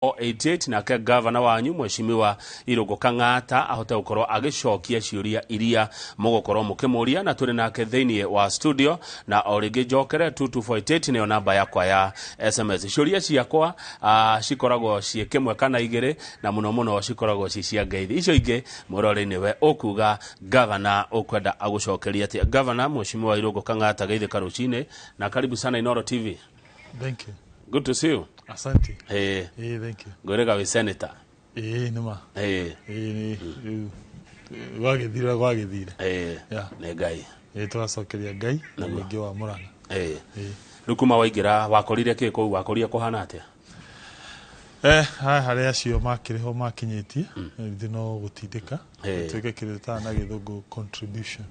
88 nake gavana wanyu Mheshimiwa Irungu Kang'ata ahote gukorwo agicokia ciuria iria mugukorwo mukimuria, na turi nake thiini wa studio. Na o ringi njokere, 22488 niyo namba yakwa ya SMS. Ciuria ciakwa cikoragwo ciĩ kĩmwe kana igĩrĩ, na mũno mũno cikoragwo ci cia ngeithi. Icio ingĩ mwĩrori nĩwe ũkuga gavana ũkwenda agũcokeria atĩa. Gavana Mheshimiwa Irungu Kang'ata, geithĩka rũcinĩ na karibu sana Inooro TV. Thank you. Good to see you. Asante. Eh. Thank you. Ngwĩrĩga wĩ senator. Ĩĩ, nĩ ma. Eh. Ĩĩ, nĩ rĩu gwagĩthire gwagĩthire. Yeah. Nĩ Ngai. Ĩĩ, tũgacokeria Ngai na mũingĩ wa Murang'a. Ĩĩ. Rĩu kuma waingĩra wakorire kĩ kũu? Wakorire kũhana atĩa? Haha harĩa acio makĩrĩ ho makinyĩtie ithuĩ no gũtindĩka tuĩke kĩrĩa tũtaga na Gĩthũngũ contribution.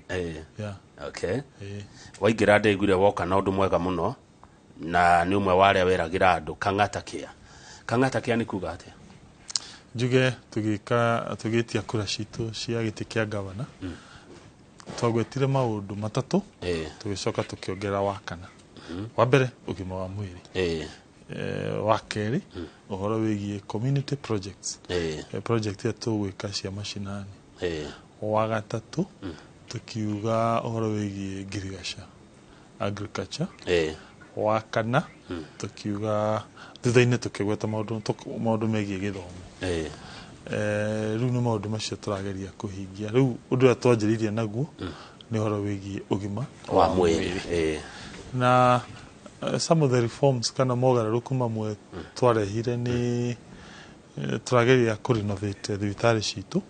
Yeah. Okay. Ĩĩ. Waingĩra ndaiguire woka na ũndũ mwega mũno, na nĩ ũmwe wa arĩa weragĩra andũ Kang'ata Care. Kang'ata Care nĩ kuga atĩa? Njuge tũgĩka tũgĩtia kura citũ cia gĩtĩ kĩa gavana, twagwetire maũndũ matatũ, tũgĩcoka tũkĩongerera wa kana. Wa mbere, ũgima wa mwĩrĩ. Wa kerĩ, ũhoro wĩgiĩ community projects, project iria tũgwĩka cia macinani. Wa gatatũ, tũkiuga ũhoro wĩgiĩ ngirigaca, agriculture. Wa kana, tũkiuga thutha-inĩ tũkĩgweta maũndũ megiĩ gĩthomo. Rĩu nĩ maũndũ macio tũrageria kũhingia. Rĩu ũndũ ũrĩa twanjĩrĩirie naguo nĩ ũhoro wĩgiĩ ũgima wa mwĩrĩ. Na some of the reforms kana mogarũrũku mamwe twarehire nĩ tũrageria kũ renovate thibitarĩ citũ.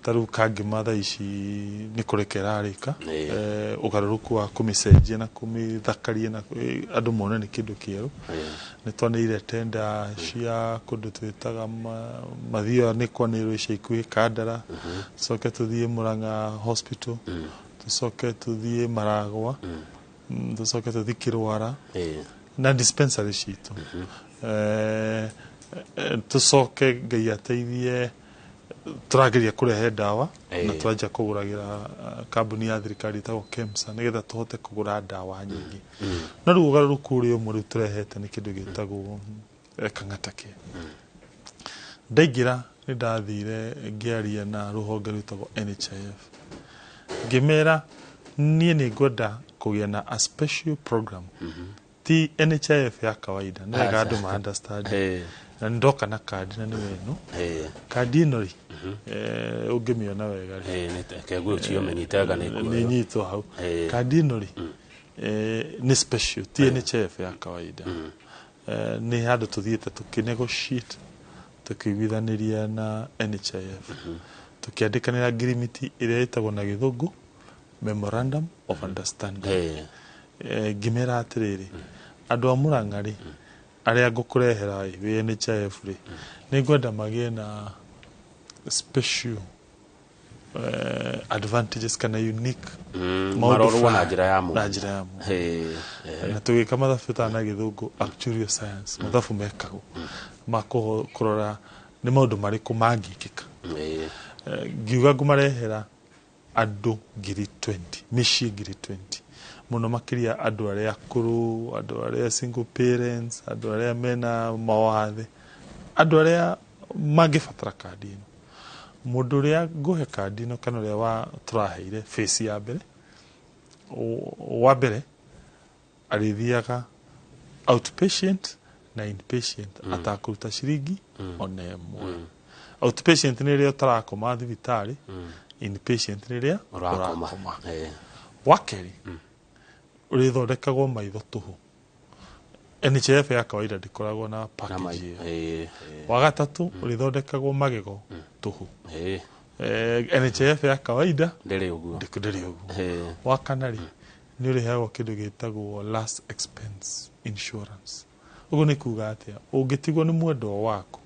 Ta rĩu Kangema thaa ici nĩ kũreka ĩrarĩka. Ũgarũrũku wa kũmĩcenjia na kũmĩthakaria na andũ mone nĩ kĩndũ kĩerũ. Nĩ twanĩire tenda cia kũndũ twĩtaga Mathioya, nĩ kwanĩrwo ica ikuhĩ Kandara, tũcoke tũthiĩ Murang'a Hospital, tũcoke tũthiĩ Maragwa, tũcoke tũthiĩ Kĩrwara na dispensary citũ. Tũcoke Ngai ateithie, tũrageria kũrehe ndawa na twanjia kũgũragĩra kambuni ya thirikari ĩtagwo KEMSA nĩgetha tũhote kũgũra ndawa nyingĩ. No rĩu ũgarũrũku ũrĩa ũmwe rĩu tũrehete nĩ kĩndũ gĩtagwo Kang'ata Care. Ndaingĩra nĩ ndathire ngĩaria na rũhonge rwĩtagwo NHIF, ngĩmera niĩ nĩ ngwenda kũgĩa na a special program, ti NHIF ya kawaida, nĩ wega andũ ma understand. Na nĩ ndoka na kandi, na nĩwe ĩno. Kandi ĩno rĩ, ũngĩmĩona wega rĩ, Reke ngũcio mĩnyitega nĩ nĩ nyitwo hau. Kandi ĩno rĩ, nĩ special, ti NHIF ya kawaida. Nĩ handũ tũthiĩte tũkĩnegotiate, tũkĩiguithanĩria na NHIF, tũkĩandĩkanĩra ngirimiti ĩrĩa ĩtagwo na Gĩthũngũ memorandum of understanding. Ngĩmera atĩrĩrĩ, andũ a Murang'a rĩ, arĩa ngũkũrehera rĩ wĩ NHIF rĩ, nĩ ngwenda magĩe na special advantages kana unique maũndũ marorwo na fulani. Njĩra ya Na njĩra ya mwanya. Eh. Na tũgĩka mathabu tũtaga na Gĩthũngũ actuarial science, mathabu mekagwo ma kũrora nĩ maũndũ marĩkũ mangĩkĩka. Ngiuga ngũmarehera andũ 20,000, mĩciĩ 20,000, mũno makĩria andũ arĩa akũrũ, andũ arĩa single parents, andũ arĩa mena mawathe, andũ arĩa mangĩbatara kandi ĩno. Mũndũ ũrĩa ngũhe kandi ĩno kana ũrĩa wa tũraheire phase ya mbere, wa mbere arĩthiaga outpatient na inpatient atakũruta ciringi ona ĩmwe. Outpatient nĩ rĩrĩa ũtarakoma thibitarĩ, inpatient nĩ rĩrĩa ũrakoma. Ũrakoma. Wa kerĩ, ũrĩthondekagwo maitho tũhũ. NHIF ya kawaida ndĩkoragwo na na package ĩyo. Wa gatatũ, ũrĩthondekagwo magego tũhũ. NHIF ya kawaida ndĩrĩ ũguo. Ndĩrĩ ũguo. Wa kana rĩ, nĩ ũrĩheagwo kĩndũ gĩtagwo last expense insurance. Ũguo nĩ kuga atĩa? Ũngĩtigwo nĩ mwendwa waku,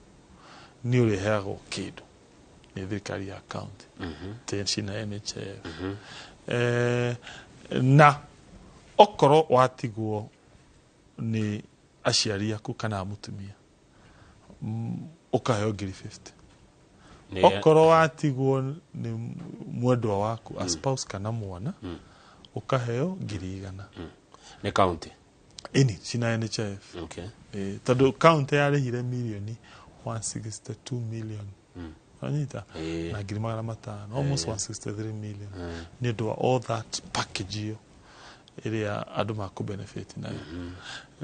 nĩ ũrĩheagwo kĩndũ nĩ thirikari ya county cina NHIF. Na okorwo watigwo nĩ aciari aku kana mũtumia, ũkaheo 50,000. Okorwo watigwo nĩ mwendwa waku, a spouse kana mwana, ũkaheo 100,000. Nĩ county? Ĩni, cina NHIF. Tondũ county yarĩhire mirioni 162 million, anyita, na 500,000, almost 163 million, nĩ ũndũ wa all that package ĩyo ĩrĩa andũ makũ benefit nayo.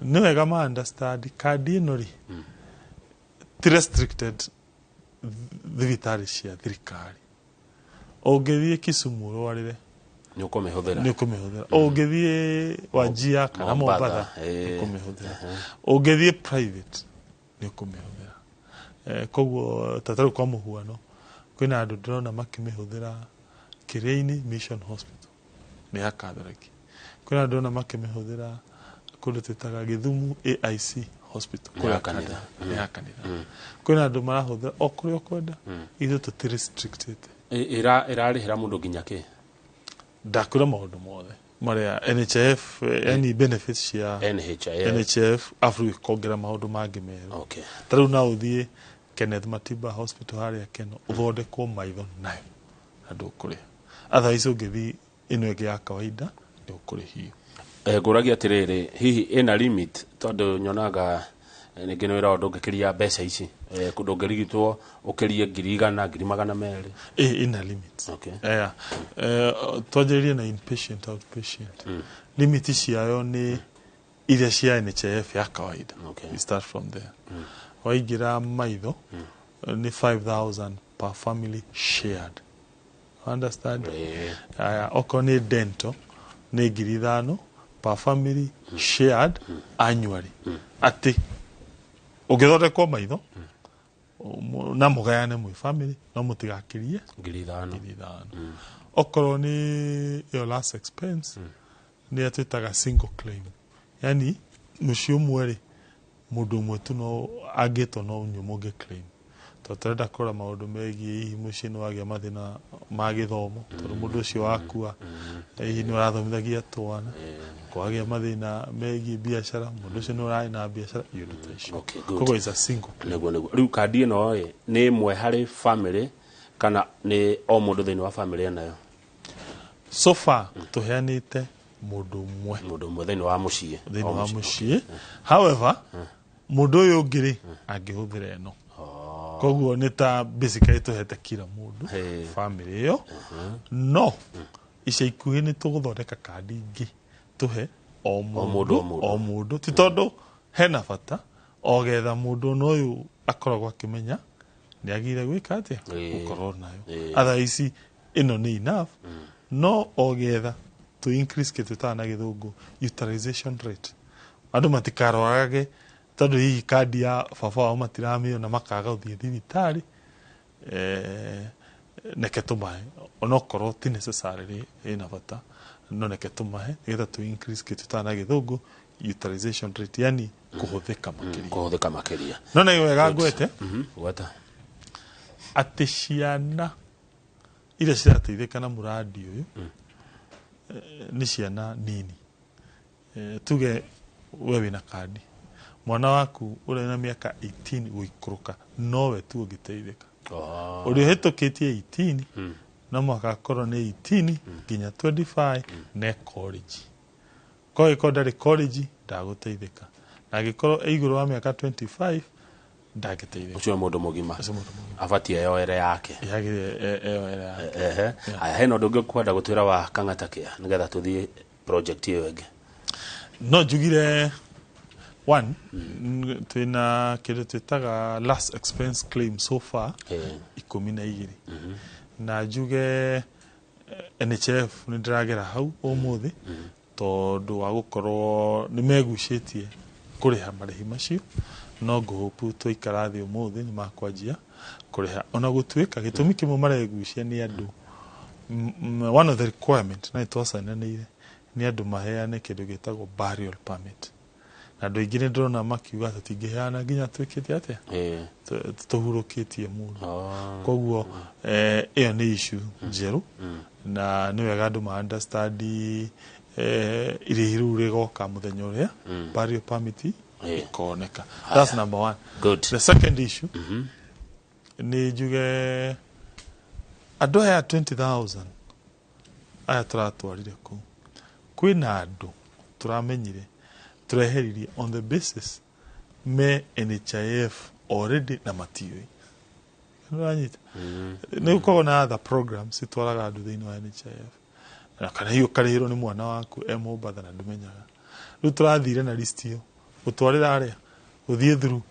Nĩ wega ma understand kandi ĩno rĩ, ti restricted thibitarĩ cia thirikari. Ũngĩthiĩ Kisumu ũrwarĩre, nĩ ũkũmĩhũthĩra. Nĩ ũkũmĩhũthĩra. Ũngĩthiĩ Wajir kana Mombatha, Mombatha, nĩ ũkũmĩhũthĩra. Ũngĩthiĩ private, nĩ ũkũmĩhũthĩra. Koguo ta tarĩu kwa mũhuano, kwĩna andũ ndĩrona makĩmĩhũthĩra Kĩrĩainĩ Mission Hospital, nĩ ya Catholic. Kwĩna andũ ndĩrona makĩmĩhũthĩra kũndũ twĩtaga Gĩthumu AIC Hospital. Nĩ ya kũrĩa kanitha. Nĩ ya kanitha. Kwĩna andũ marahũthĩra o kũrĩa ũkwenda, ithuĩ tũti restricted. Ĩrarĩhĩra mũndũ nginya kĩ? Ndakwĩra maũndũ mothe marĩa NHIF, yani benefits cia NHIF. NHIF, afu ĩkongera maũndũ mangĩ merũ. Ta rĩu no ũthiĩ Kenneth Matiba Hospital harĩa Keno, ũthondekwo maitho nayo na ndũkũrĩha. Otherwise ũngĩthiĩ ĩno ĩngĩ ya kawaida, nĩ ũkũrĩhio. Ngũragia atĩrĩrĩ, hihi ĩna limit? Tondũ nyonaga ningĩ nĩ wĩra ndũngĩkĩria mbeca ici, ndũngĩrigitwo ũkĩrie 100,000, 200,000. Ĩ ĩna limit. Yeah. Twanjĩrĩrie na inpatient, outpatient. Limit ciayo nĩ iria cia NHIF ya kawaida. We start from there. Waingĩra maitho, nĩ 5000 per family shared, understand? Aya, okorwo nĩ dental, nĩ 5,000 per family shared annually, atĩ ũngĩthondekwo maitho na mũgayane mwĩ family, no mũtigakĩrie 5,000. 5,000. Okorwo nĩ ĩyo last expense, nĩ twĩtaga single claim, yani mũciĩ ũmwe rĩ, mũndũ ũmwe tu no angĩtwo, no inyuĩ mũngĩ claim, tondũ tũrenda kũrora maũndũ megiĩ hihi mũciĩ nĩ wagĩa mathĩna ma gĩthomo, tondũ mũndũ ũcio wakua hihi nĩ ũrathomithagia twana, kwagĩa mathĩna megiĩ biacara, mũndũ ũcio nĩ ũrarĩ na biacara, iũndũ ta icio. Okay, good. Koguo is a single claim. Nĩguo rĩu kandi ĩno ĩ nĩ ĩmwe harĩ family kana nĩ o mũndũ thĩinĩ wa family ĩnayo? So far tũheanĩte mũndũ ũmwe. Mũndũ ũmwe thĩinĩ wa mũciĩ. Thĩinĩ O wa mũciĩ. Mũciĩ. However, mũndũ ũyũ ũngĩ rĩ, angĩhũthĩra ĩno. Koguo nĩ ta basically tũhete kila mũndũ family ĩyo, no ica ikuhĩ nĩ tũgũthondeka kandi ingĩ tũhe o mũndũ, mũndũ. O mũndũ. O mũndũ, ti tondũ hena bata o getha mũndũ ona ũyũ akoragwo akĩmenya nĩ agĩrĩire gwĩka atĩa, gũkorwo nayo. Otherwise ĩno nĩ enough, no o getha to increase kĩndũ twĩtaga na Gĩthũngũ utilization rate, andũ matikarwarage tondũ hihi kandi ya baba wao matiramĩona, makaga gũthiĩ thibitarĩ. Neke tũmahe onokorwo ti necessarily ĩna bata, no neke tũmahe nĩgetha tu increase kĩndũ twĩtaga na Gĩthũngũ utilization rate, yani kũhũthĩka makĩria. Kũhũthĩka makĩria. No nĩ wega ngwete Gweta. atĩ ciana iria cirateithĩka na mũrandi ũyũ, nĩ ciana nini. Tuge we wĩna kandi, mwana waku ũrĩa wĩna mĩaka 18 gũikũrũka nowe tu ũngĩteithĩka. Ũrĩa ũhĩtũkĩtie 18, no mũhaka akorwo nĩ 18 nginya 25 ne college. Korwo ĩkorwo ndarĩ college, ndagũteithĩka, na angĩkorwo e igũrũ wa mĩaka 25, ndangĩteithĩka. Ũcio nĩ mũndũ mũgima. Ũcio mũndũ mũgima. Abatiĩ eyoere yake. Yagĩrĩire eyoere yake. Ehe, aya, hena ũndũ ũngĩ ũkwenda gũtwĩra wa Kang'ata Care nĩgetha tũthiĩ project ĩyo ĩngĩ? No njugire one, twĩna kĩndũ twĩtaga last expense claim so far 12, na njuge NHIF nĩ ndĩragera hau ũmũthĩ tondũ wa gũkorwo nĩ megucĩtie kũrĩha marĩhi macio, no ngũhũpu twaikara thĩ ũmũthĩ nĩ makwanjia kũrĩha, ona gũtuĩka gĩtũmi kĩmwe maregucia nĩ andũ, one of the requirement na nĩ twacainanĩire nĩ andũ maheane kĩndũ gĩtagwo burial permit, na andũ aingĩ nĩ ndĩrona makiuga tũtingĩheana nginya twĩkĩte atĩa, tũhurũkĩtie mũndũ. Koguo ĩyo nĩ issue njerũ, na nĩ wega andũ ma understand irĩhi rĩu rĩgoka mũthenya ũrĩa burial permit ĩkoneka. That's number one. Good. The second issue nĩ njuge andũ aya 20,000 aya tũratwarire kũu, kwĩna andũ tũramenyire tũreheririe on the basis me NHIF Already na matiũĩ. Nĩũranyita? Nĩ gũkoragwo na other programs itwaraga andũ thĩinĩ wa NHIF, na kana hihi ũkarĩhĩrwo nĩ mwana waku e Mombatha na ndũmenyaga. Rĩu tũrathire na list ĩyo gũtwarĩra arĩa gũthiĩ through,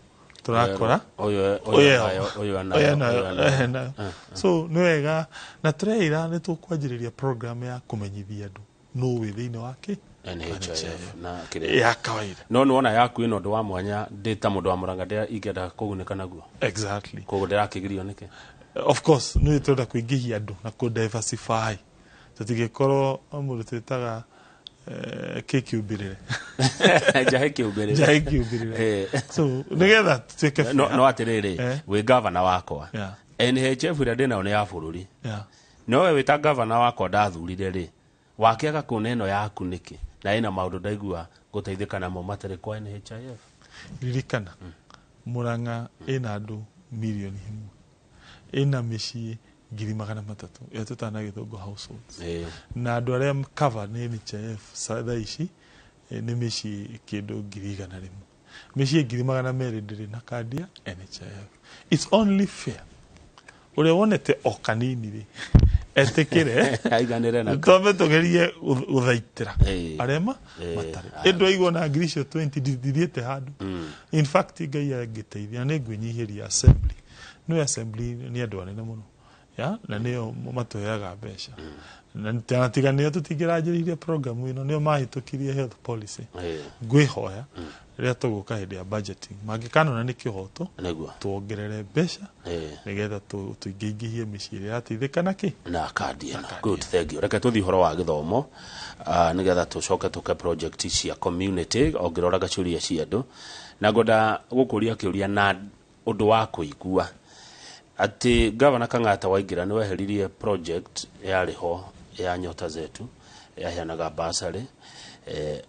tũrakora ũyũ ũyũ ũyũ nayo, ũyũ nayo, ũyũ nayo, ũyũ nayo. ũyũ nayo. So nĩ wega na tũreira nĩ tũkwanjĩrĩria program ya kũmenyithia andũ nũ wĩ thĩinĩ wa kĩ NHIF na kĩrĩa ya kawaida. No nĩ wona yaku ĩno ũndũ wa mwanya, ndĩ ta mũndũ wa Mũrang'a ndĩra ingĩenda kũgunĩka naguo. Koguo ndĩrakĩgirio nĩkĩ? Of course nĩ tũrenda kũingĩhia andũ na kũ diversify, tũtigĩkorwo mũndũ twĩtaga kĩkiumbĩrĩre. Njahe kĩũmbĩrĩre. Njahe kĩumbĩrĩre. So nĩgetha tuĩke No fair. no atĩrĩrĩ, wĩ gavana wakwa, NHF ĩrĩa ndĩnayo nĩ ya bũrũri. No we wĩta gavana wakwa ndathurire rĩ, wakĩaga kũne ĩno yaku nĩkĩ, na ĩna maũndũ ndaigua gũteithĩka namo matarĩ kwa NHIF? Ririkana, Murang'a ĩna andũ 1 million, ĩna mĩciĩ 300,000, ĩyo tũtaga na gĩthũngũ households. Na andũ arĩa cover nĩ NHIF thaa ici nĩ mĩciĩ kĩndũ 100,000. Mĩciĩ 200,000 ndĩrĩ na kandi ya NHIF. It's only fair ũrĩa wonete o kanini rĩ etĩkĩre aiganĩre na twambe tũgerie gũthaitĩra arĩa matarĩ. Ĩndũ aigua na ngiri icio 20 ndithiĩte handũ. In fact, Ngai angĩteithia, nĩ ngwĩnyihĩria assembly, nĩ assembly nĩ andũ anene mũno ya na nĩo matũheaga mbeca, na tiga nĩo tũtingĩranjĩrĩirie program ĩno, nĩo mahĩtũkirie health policy. Ngwĩhoya rĩrĩa tũgũka hĩndĩ ya budgeting, mangĩkanona nĩ kĩhoto, tuongerere mbeca nĩgetha tũingĩingĩhie mĩciĩ ĩrĩa ĩrateithĩka na kĩ na kandi ĩno. Good, thank you. Reke tũthiĩ ũhoro wa gĩthomo, nĩgetha tũcoke tũke project cia community ongĩroraga ciũria cia andũ, na ngwenda gũkũria kĩũria na ũndũ wa kũigua atĩ Gavana Kang'ata waingĩra nĩ weheririe project yarĩ ho ya Nyota Zetu yaheanaga basarĩ,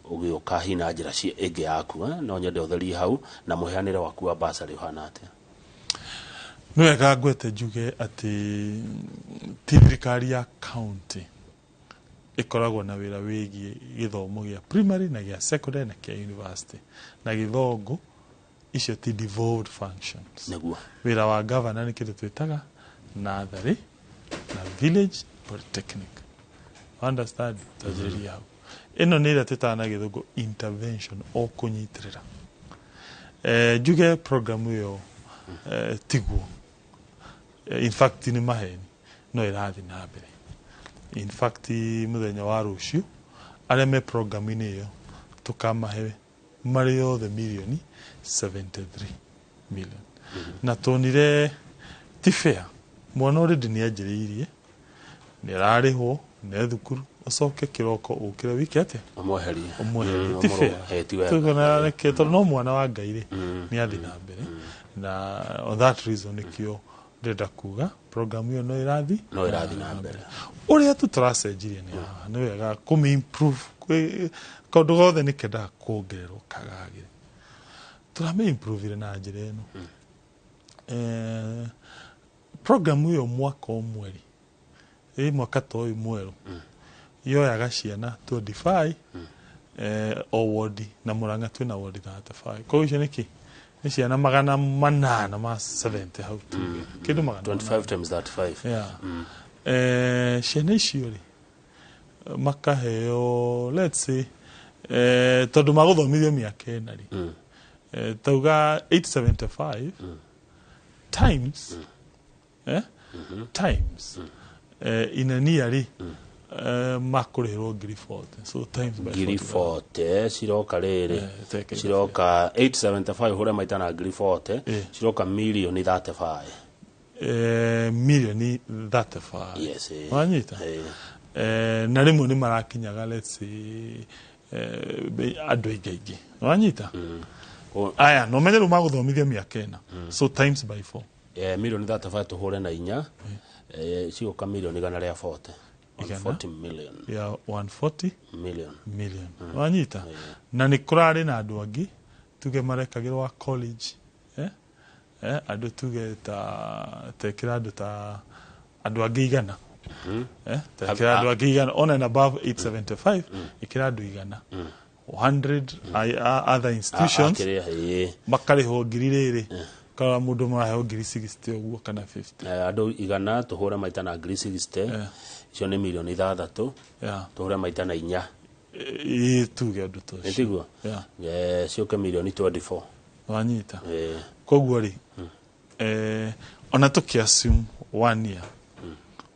ũgĩũka hi na njĩra cia ĩngĩ yaku, eh? No nyende ũtherie hau na mũheanĩre waku wa basarĩ ũhana atĩa? Nĩ wega ngwete njuge atĩ ti thirikari ya county ĩkoragwo na wĩra wĩgiĩ gĩthomo gĩa primary na gĩa secondary na kĩa university na gĩthongo, icio ti devolved functions. Wĩra wa governor nĩ kĩndũ twĩtaga natharĩ na village polytechnic. Understand? Twanjĩrĩria hau. Ĩno nĩ ĩrĩa twĩtaga na gĩthũngũ intervention o kũnyitĩrĩra. Njuge program ĩyo tiguo. In fact nĩ maheni, no ĩrathiĩ na mbere. In fact, mũthenya wa rũciũ arĩa me program-inĩ ĩyo tũkamahe marĩ othe 73 million na tuonire ti fair, mwana already nĩ anjĩrĩirie, nĩ ararĩhwo, nĩ thukuru, ũcoke kĩroko ũkĩre wike atĩa? Ũmweherie. Ũmweherie. Ti fair. Ti wega. Tũkona reke tondũ no mwana wa Ngai rĩ nĩ athiĩ na mbere, na on that reason nĩkĩo ndĩrenda kuga program ĩyo no ĩrathiĩ. No ĩrathiĩ na mbere. Ũrĩa tu tũracenjirie nĩ haha, nĩ wega kũmĩ improve. Kaũndũ gothe nĩ kendaga kuongererwo kagagĩre. Tũramĩ improve na njĩra ĩno, program ĩyo mwaka ũmwe rĩ, ĩ mwaka ta ũyũ mwerũ yoyaga ciana 25 o wodi, na Murang'a twĩna wodi 35, koguo icio nĩkĩ nĩ ciana 870 hau, tuge kĩndũ magana 25 times 35. Yeah. Ciana icio rĩ makaheo, let's say, tondũ magũthomithio mĩaka 4 rĩ, tauga 875 times times in a year rĩ, makũrĩhĩrwo ngiri 40, so times by ngiri 40. 40 ciroka rĩrĩ. Teke ciroka 875 hũre maita na ngiri 40. Ciroka 35 million. 35 million. Yes. Wanyita? Na rĩmwe nĩ marakinyaga, let's say, andũ aingĩ aingĩ, wanyita? Aya no menye rĩu magũthomithio mĩaka 4, so times by 4. 35 million tũhũre na inya, cigoka 140 million. Igana? 140 million. Ya 140 million. Million, wanyita? Na nĩ kũrarĩ na andũ angĩ tuge marekagĩrwo wa college, eh? Andũ tuge ta tekĩra andũ ta andũ angĩ 100, tekĩra andũ angĩ 100 on and above 875, ĩkĩra andũ 100, 100 other institutions. Akĩrĩa ĩĩ. Makarĩhwo ngiri rĩrĩ. Karora mũndũ maraheo ngiri 60 ũguo kana 50. Andũ 100 tũhũre maita na ngiri 60. Icio nĩ mirioni 6. Tũhũre maita na 4. Ĩ tuge ũndũ ta ũcio. Nĩtiguo? Yeah. Ciũke mirioni 24. Wanyita. Koguo rĩ, ona tũkĩ assume one year,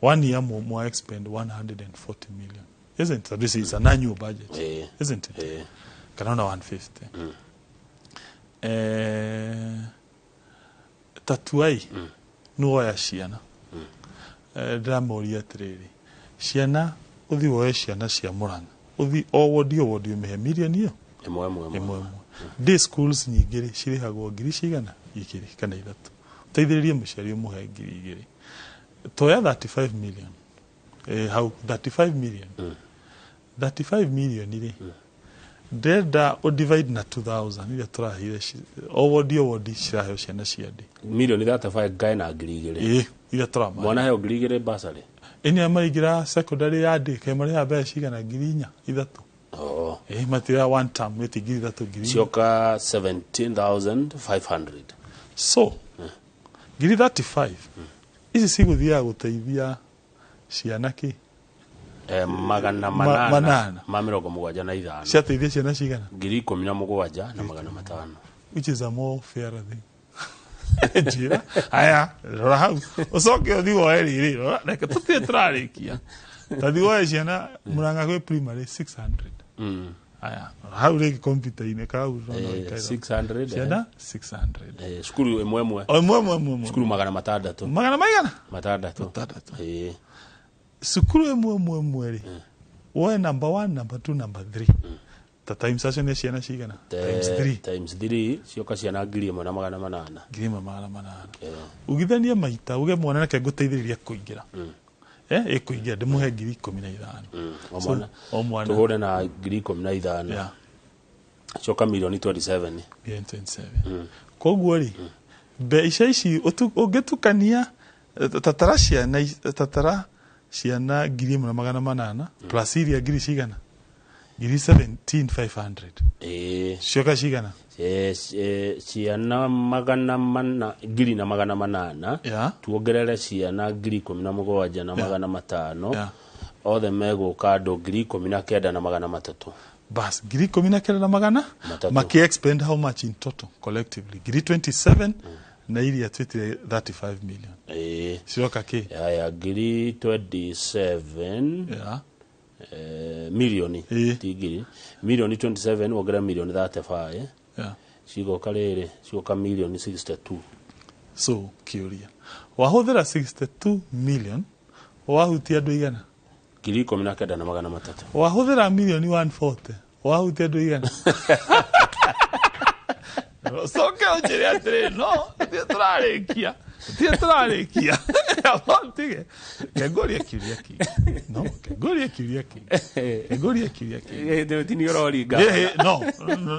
one year mwa expend 140 million, isn't it? This is an annual budget, isn't it? Kana ona 150. Tatuai nĩwoya ciana. Ndĩramoria atĩrĩrĩ, ciana ũthi woe ciana cia Murang'a, ũthi o wodi o wodi ũmĩhe mirioni ĩyo ĩmwe ĩmwe ĩmwe. Ĩmwe ĩmwe. Day schools nyingĩ rĩ, cirĩhagwo ngiri cigana? 2 kana 3. Teithĩrĩrie mũciari ũmũhe ngiri 2. Toya 35 million, hau 35 million, 35 million rĩ, ndĩrenda ũ divide na 2000 iria tũraheire o wodi o wodi ciraheo ciana cia ndĩ. Mirioni 35 ngae na ngiri 2. Ĩ iria tũramahe. Mwana heo ngiri 2 basarĩ. Ĩni maraingĩra secondary ya ndĩ kaĩ marĩhaga mbeca cigana? Ngiri 4, 3. Ĩ matira one term ĩti ngiri 3, ngiri 4. Cioka 17,500. So ngiri 35 ici cigũthiaga gũteithia ciana kĩ? Magana 875. 875. Ciateithia ciana cigana? Ngiri 17,500. Which is a more fairer thing? Njĩra aya, rora hau ũcoke ũthi woe rĩrĩ, rora, reke tũtirĩ tũrarĩkia, tathi woe ciana Murang'a gwĩ primary 600. Aya, rora hau rĩngĩ kompiuta-inĩ kau ndĩrona ũgĩkaira. 600. Ciana 600. Cukuru ĩmwe ĩmwe. O ĩmwe ĩmwe ĩmwe ĩmwe. Cukuru 600. Magana maigana? 600. 600. Ĩ. Cukuru ĩmwe ĩmwe ĩmwe rĩ, woe number 1, number 2, number 3, ta times acio nĩ ciana cigana? Times 3. Times 3 cioka ciana 1800. 1800. Ugithanie maita uge mwana reke ngũteithĩrĩria kũingĩra, ĩkũingĩra ndĩmũhe ngiri 15. O So, mwana. O mwana. Tũhũre na ngiri 15. Cioka mirioni 27. Mirioni 27. Koguo rĩ, mbeca ici ũngĩtukania, tatara ciana tatara ciana 1800 plus iria ngiri cigana? Ngiri 17,500. Cioka cigana? Ciana magana mana ngiri na magana manana. Tuongerere ciana 17,500. Othe megũka andũ 19,300. Bas, 19,300. 3. Maki expend how much in total collectively? Ngiri 27 na iria twĩtire 35 million. Cioka kĩ? Aya, ngiri 27. Milioni. Ti ngiri, milioni 27 wongerere milioni 35. Cigoka rĩrĩ, cigoka milioni 62. So kĩũria, wahũthĩra 62 million wahutia andũ igana? 19,300. Wahũthĩra milioni 140 wahutia andũ igana? Coke ũnjĩre atĩrĩ, no tũtirĩ tũrarĩkia, tũtirĩ tũrarĩkia, tige kengũrie kĩũria kĩngĩ, no kengũrie kĩũria kĩngĩ, kengũrie kĩũria kĩngĩ. Tini ũroringa. Ĩhĩ, no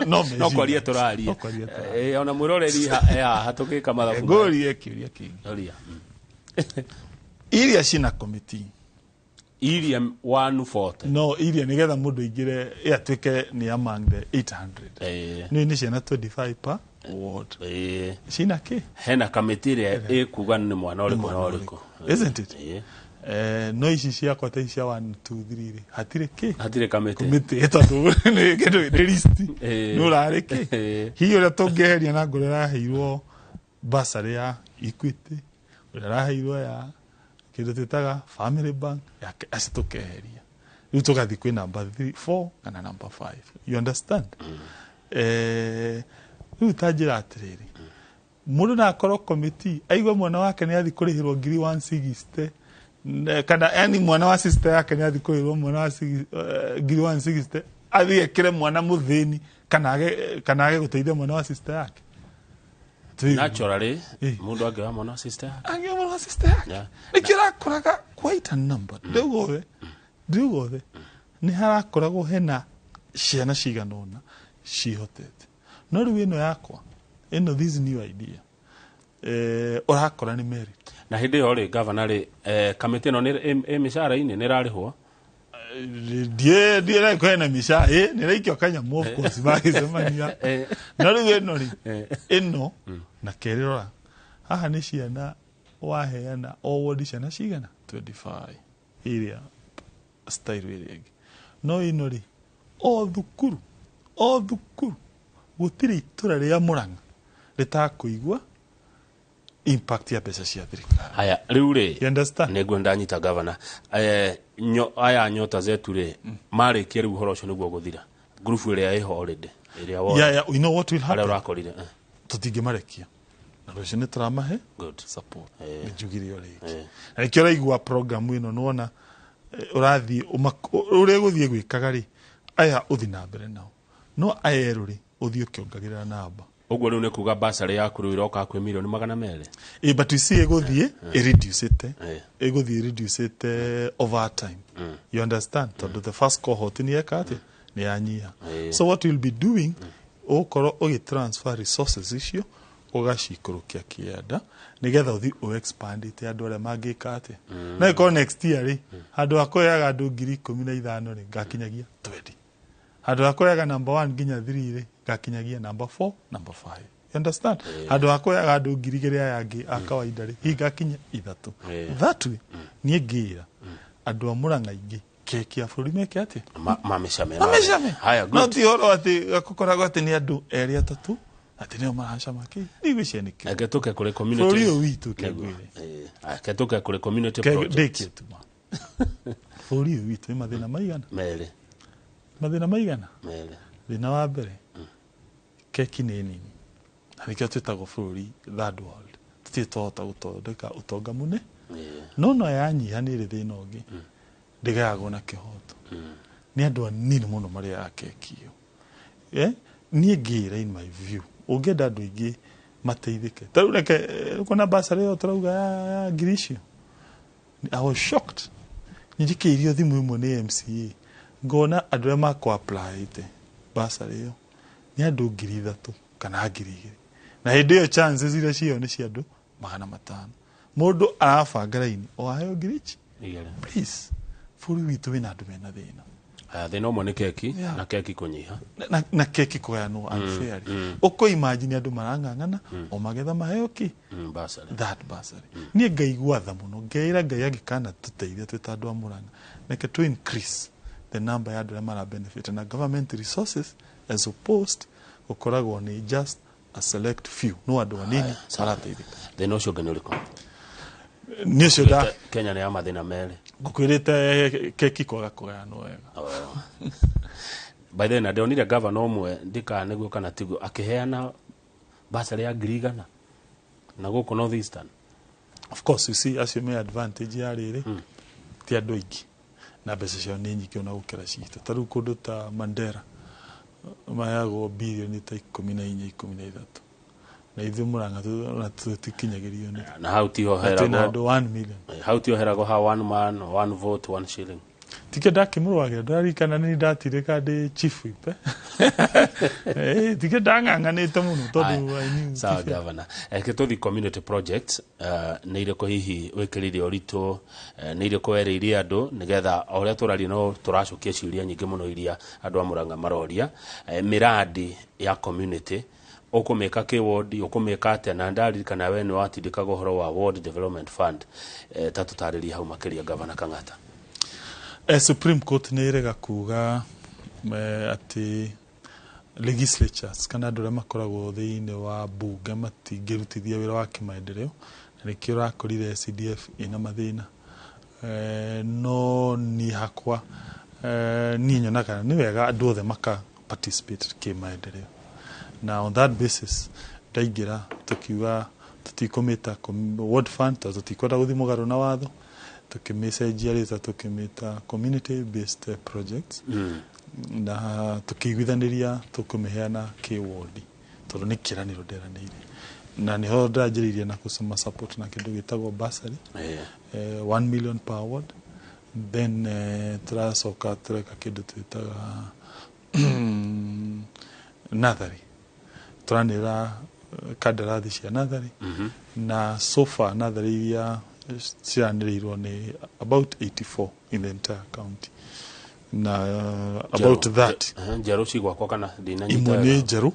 no. No kwaria tũraria. No kwaria tũraria. Ona mwĩroreri haha tũgĩka mathabu. Kengũrie kĩũria kĩngĩ. Ũria. Iria cina committee. Iria 140. No iria nigetha mũndũ aingĩre ĩatuĩke nĩ among the 800. Nĩ ciana 25 per ward. Cina kĩ? Hena kamĩtĩ ĩrĩa ĩkuga nĩ mwana ũrĩkũ na ũrĩkũ. Isn't it? Ĩĩ. No ici ciakwa ta ici cia 1 2 3 rĩ, hatirĩ kĩ? Hatirĩ kamĩtĩ. Komĩtĩ, tondũ nĩ kĩndũ nĩ list. Nĩ ũrarĩ kĩ? Hihi ũrĩa tũngĩeheria na ngũrĩ ũraheirwo bursary ya Equity, ũrĩa ũraheirwo ya kĩndũ twĩtaga Family Bank yake, acio tũkeheria, rĩu tũgathiĩ kwĩ number 3, 4 kana number 5, you understand? Rĩu ta njĩra atĩrĩrĩ, mũndũ no akorwo committee aigue mwana wake nĩ athiĩ kũrĩhĩrwo ngiri 160 kana yani mwana wa sister yake nĩ athiĩ kũrĩhĩrwo mwana wa ngiri 160, athiĩ ekĩre mwana mũthĩni kana age gũteithia mwana wa sister yake. Naturally, mũndũ angĩoya mwana wa sister yake. Angĩoya mwana wa sister yake. Nĩkĩo ũrakoraga quite a number ndĩu gothe nĩ harakoragwo hena ciana cigana ũna cihotete, no rĩu ĩno yakwa ĩno, this new idea, ũrakora nĩ merit. Na hĩndĩ ĩyo rĩ, gavana rĩ, kamĩtĩ ĩno nĩ ĩ mĩcara-inĩ, nĩ ĩrarĩhwo? Ndiĩ kwena mica ĩ nĩraikio kanyamũ, of course magĩcemania. No rĩu ĩno rĩ, ĩno na kerĩ, rora haha nĩ ciana waheana o ward, ciana cigana? 25, ĩrĩa style ĩrĩa ĩngĩ. No ĩno rĩ, o thukuru, o thukuru, gũtirĩ itũra rĩa Mũrang'a rĩtakũigua impact ya mbeca cia thirikari. Haya, rĩu rĩ, You understand? Nĩguo ndanyita, gavana. Aya Nyota Zetu rĩ, marĩkia rĩu ũhoro ũcio nĩguo gũthira ngurubu ĩrĩa ĩho already ĩrĩa wona Yeah, you know what will harĩa happen? Ũrakorire. Tũtingĩmarekia na rũciũ nĩ tũramahe Good. support. Nĩ njugire o rĩngĩ na nĩkĩo ũraigua program ĩno nĩwona ũrathiĩ ũrĩa ũgũthiĩ gwĩkaga rĩ, aya ũthiĩ na mbere nao, no aya erũ rĩ, ũthiĩ ũkĩongagĩrĩra namba. Ũguo rĩu nĩ kuga basarĩ yaku rĩu ĩroka hakuhĩ mirioni 200. But you see, ĩgũthiĩ ĩreducĩte, ĩgũthiĩ ĩreducĩte over time, you understand? Tondũ the first cohort nĩ eka atĩa? Nĩ yanyiha. So what we'll be doing, ũgũkorwo ũgĩtransfer resources icio ũgacikũrũkia kĩanda nĩgetha ũthiĩ ũexpandĩte andũ arĩa mangĩka atĩa. No ĩkorwo next year rĩ, handũ ha kũheaga andũ 15,000 rĩ, ngakinyagia 20. Handũ ha kũheaga number 1 nginya 3 rĩ, ngakinyagia number 4, number 5, you understand? Handũ ha kũheaga andũ 2,000 aya angĩ a kawaida rĩ, hihi ngakinya ithatũ. That way niĩ ngĩra andũ a Mũrang'a aingĩ keki ya bũrũri meke atĩa? Mamĩcame. Mamĩcame. Haya. No good. ti ũhoro atĩ gũkoragwo atĩ nĩ andũ erĩ atatũ atĩ nĩo maracama kĩ ndigwĩcia nĩkĩ. Reke tũke kũrĩ community. Bũrũri ũyũ witũ, Nĩguo. kengwĩre. Reke tũke kũrĩ community project. Ndĩkie tuma, bũrũri ũyũ witũ nĩ mathĩna maigana? Merĩ. Mathĩna maigana? Merĩ. Thĩna wa mbere, keki nĩ nini na nĩkĩo twĩtagwo bũrũri third world, tũtirĩ twahota gũthondeka ũtonga mũne. No yanyiha nĩ ĩrĩ thĩna ũngĩ, ndĩgayagwo na kĩhoto, nĩ andũ anini mũno marĩaga keki ĩyo. Niĩ ngĩra, in my view, ũngĩenda andũ aingĩ mateithĩke, ta rĩu reke kuona basarĩ ĩyo tũrauga ya ngiri icio, I was shocked njikĩirio thimũ ĩmwe nĩ MCA, ngona andũ arĩa makũ applyĩte basarĩ ĩyo nĩ andũ 3,000 kana 2,000, na hĩndĩ ĩyo chances iria ciĩho nĩ cia andũ 500. Mũndũ arabanga raini o aheo ngiri ici. Igĩrĩ. Please, bũrũri witũ wĩna andũ mena thĩna. Haya, thĩna ũmwe nĩ keki Yeah. na keki kũnyiha. Na keki kũgayanwo unfairly. Ũkũ imagine andũ marang'ang'ana o magetha maheo ki Basarĩ. That bursary, niĩ ngaigua tha mũno, ngeĩra Ngai angĩkana tũteithia twĩ ta andũ a Mũrang'a, reke to increase the number ya andũ arĩa mara benefit na government resources as opposed gũkoragwo nĩ just a select few, no andũ anini marateithĩka. Thĩna ũcio ũngĩ nĩ ũrĩkũ? Nĩ ũcio nda Kenya nĩ ya mathĩna merĩ. Ngũkwĩrĩte keki kwaga kũgayanwo wega. Oh. By the way, na ndĩronire gavana ũmwe, ndikana nĩguo kana tiguo, akĩheana basarĩ ya 100,000 na gũkũ North Eastern. Of course, you see, acio me advantage ya rĩrĩ, ti andũ aingĩ na mbeca ciao nĩ nyingĩ ona gũkĩra citũ. Ta rĩu kũndũ ta Mandera maheagwo birioni ta 14, 13, na ithuĩ Mũrang'a ona tũtikinyagĩrio nĩ Na hau tiho na twĩna heragwo andũ 1 million. Hau tiho heragwo ha one man, one vote, one shilling. Tikio ndakĩmũrũagĩra, ndĩraririkana nĩ ndatirĩka ndĩ chief whip, tikio ndang'ang'anĩte mũno tondũ I knew Sawa. ti fair. Governor, reke tũthi community projects. Nĩ irĩkũ hihi wĩkĩrĩire ũritũ, nĩ irĩkũ werĩire andũ, nĩgetha o ũrĩa tũraria no tũracokia ciũria nyingĩ mũno iria andũ a Mũrang'a maroria? Mĩrandi ya community ũkũmĩka kĩ ward, ũkũmĩka atĩa? Na ndaririkana we nĩ watindĩkaga ũhoro wa Ward Development Fund. Ta tũtarĩrie hau makĩria, Governor Kang'ata. Supreme Court nĩ ĩrega kuga atĩ legislatures kana andũ arĩa makoragwo thĩinĩ wa bunge matingĩrutithia wĩra wa kĩmaendeleo, na nĩkĩo ũrakorire CDF ĩna mathĩna. No niĩ hakwa, niĩ nyonaga nĩ wega andũ othe maka participate kĩmaendeleo, na on that basis ndaingĩra tũkiuga tũtikũmĩta ward fund tondũ tũtikwenda gũthiĩ mũgarũ na watho. Tũkĩmĩcenjia rĩtwa, tũkĩmĩta community based projects, na tũkĩiguithanĩria tũkũmĩheana kĩwondi tondũ nĩ kĩranĩro nderanĩire, na nĩho ndĩranjĩrĩirie na kũcoma support na kĩndũ gĩtagwo bursary, 1 million per ward. Then tũracoka tũreka kĩndũ twĩtaga natharĩ, tũranĩra kandarathi cia natharĩ, na so far natharĩ iria ciranĩrĩirwo nĩ about 84 in the entire county. Na about that. Njerũ cigwakwo kana ndinanyita? Imwe nĩ Wega. njerũ,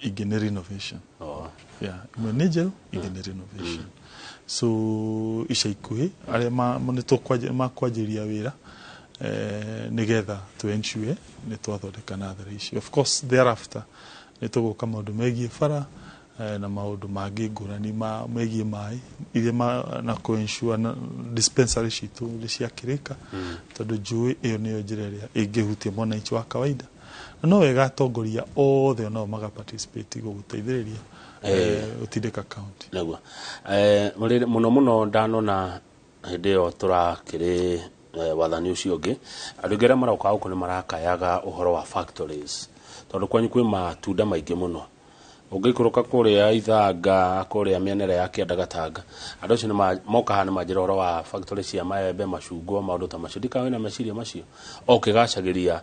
ingĩ nĩ renovation. Yeah, imwe nĩ njerũ, ingĩ nĩ renovation. So ica ikuhĩ arĩa nĩ makwanjĩrĩria wĩra, nĩgetha tũ ensure nĩ twathondeka natharĩ icio. Of course thereafter nĩ tũgũka maũndũ megiĩ bara, na maũndũ mangĩ ngũrani megiĩ maĩ iria na kũ ensure na dispensary citũ nĩ ciakĩrĩka, tondũ njũĩ ĩyo nĩyo njĩra ĩrĩa ĩngĩhutia mwananchi wa kawaida, na no wega atongoria othe onao maga participate gũgũteithĩrĩria, gũtindĩka county. Nĩguo. Mũno mũno ndanona hĩndĩ ĩyo tũrakĩrĩ wathani ũcio ũngĩ, andũ aingĩ arĩa maroka gũkũ nĩ marakayaga ũhoro wa factories, tondũ kwanyu kwĩ matunda maingĩ mũno. Ũngĩikũrũka kũrĩa Ithanga, kũrĩa mĩena ĩrĩa ya kĩanda Gatanga, andũ acio nĩ moka haha nĩ manjĩra ũhoro wa factory cia maembe, macungwa, maũndũ ta macio. Ndikaga wĩna meciria macio o ũkĩgacagĩria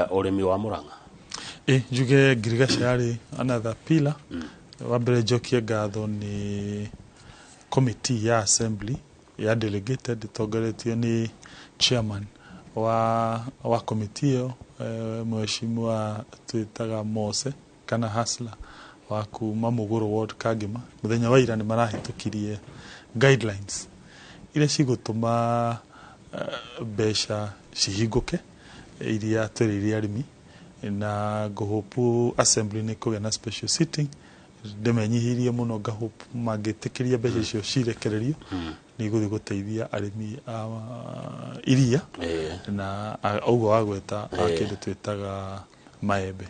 ũrĩmi wa Mũrang'a? Ĩ, njuge ngirigaca yarĩ another pillar. Wa mbere njokie ngatho nĩ committee ya assembly ya delegated ĩtongoretio nĩ chairman wa committee ĩyo, mheshimiwa twĩtaga Mose kana Hasla wa kuma Mũgũrũ ward Kangema. Mũthenya wa ira nĩ marahĩtũkirie guidelines iria cigũtũma mbeca cihingũke iria twereire arĩmi, na ngũhope assembly nĩ kũgĩa na special sitting. Ndĩmenyihirie mũno, ngahope mangĩtĩkĩria mbeca icio cirekererio nĩ igũthiĩ gũteithia arĩmi a iria na ũguo wagweta a kĩndũ twĩtaga maembe.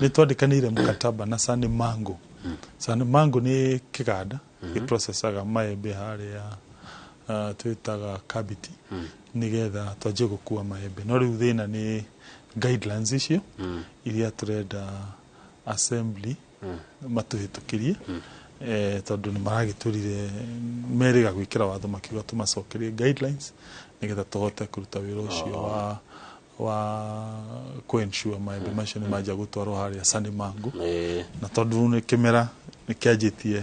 Nĩ twandĩkanĩire mkataba na Sani Mango. Sani Mango nĩ kĩganda gĩprocesaga maembe harĩa twĩtaga Kabiti, nĩgetha twanjie gũkua maembe. No rĩu thĩna nĩ guidelines icio iria tũrenda assembly matũhĩtũkĩrie, tondũ nĩ maragĩtũrire merĩga gwĩkĩra watho, makiuga tũmacokerie guidelines nĩgetha tũhote kũruta wĩra ũcio wa kũ-ensure maembe macio nĩ manjia gũtwarwo harĩa Sani Mango, na tondũ nĩ kĩmera nĩ kĩanjĩtie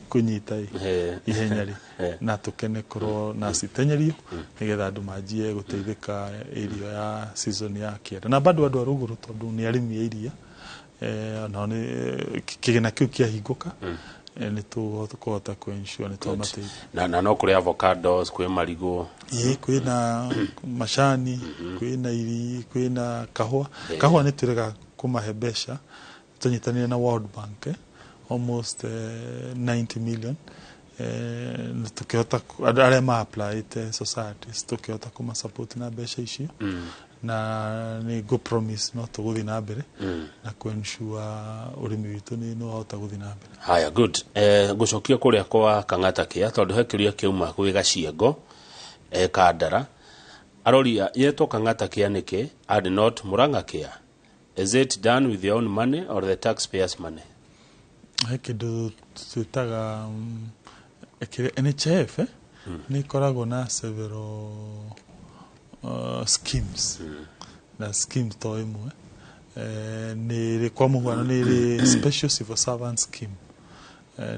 kũnyita ĩ, ihenya rĩ, na tũkene korwo na citenyerio nĩgetha andũ manjie gũteithĩka irio ya season ya kĩanda, na bado andũ a rũgũrũ, tondũ nĩ arĩmi a iria, nao nĩ kĩgĩna kĩu kĩahingũka, nĩ tũkũhota kũ-ensure nĩ twamateithia. Na no kũrĩ avocados, kwĩ marigũ. Ĩĩ, kwĩna macani, kwĩna iri, kwĩna kahũa. Kahũa nĩ twĩrega kũmahe mbeca, tũnyitanĩire na World Bank, almost 90 million, nĩ tũkĩhota andũ arĩa ma applyĩte societies tũkĩhota kũma support na mbeca icio, na nĩ ngũ promise no tũgũthiĩ na mbere na kũ ensure ũrĩmi witũ nĩ wahota gũthiĩ na mbere. Haya, good. Ngũcokia kũrĩa kwa Kang'ata kĩa, tondũ he kĩũria kĩauma gwĩ Gaciengo, Kandara. Aroria, yetwo Kang'ata kĩa nĩkĩ and not Murang'a kĩa? Is it done with your own money or the taxpayers' money? He kĩndũ twĩtaga kĩrĩa NHIF, nĩ ĩkoragwo na several schemes, na schemes to ĩmwe. Nĩ ĩrĩ, kwa mũhuano, nĩ ĩrĩ special civil servant scheme,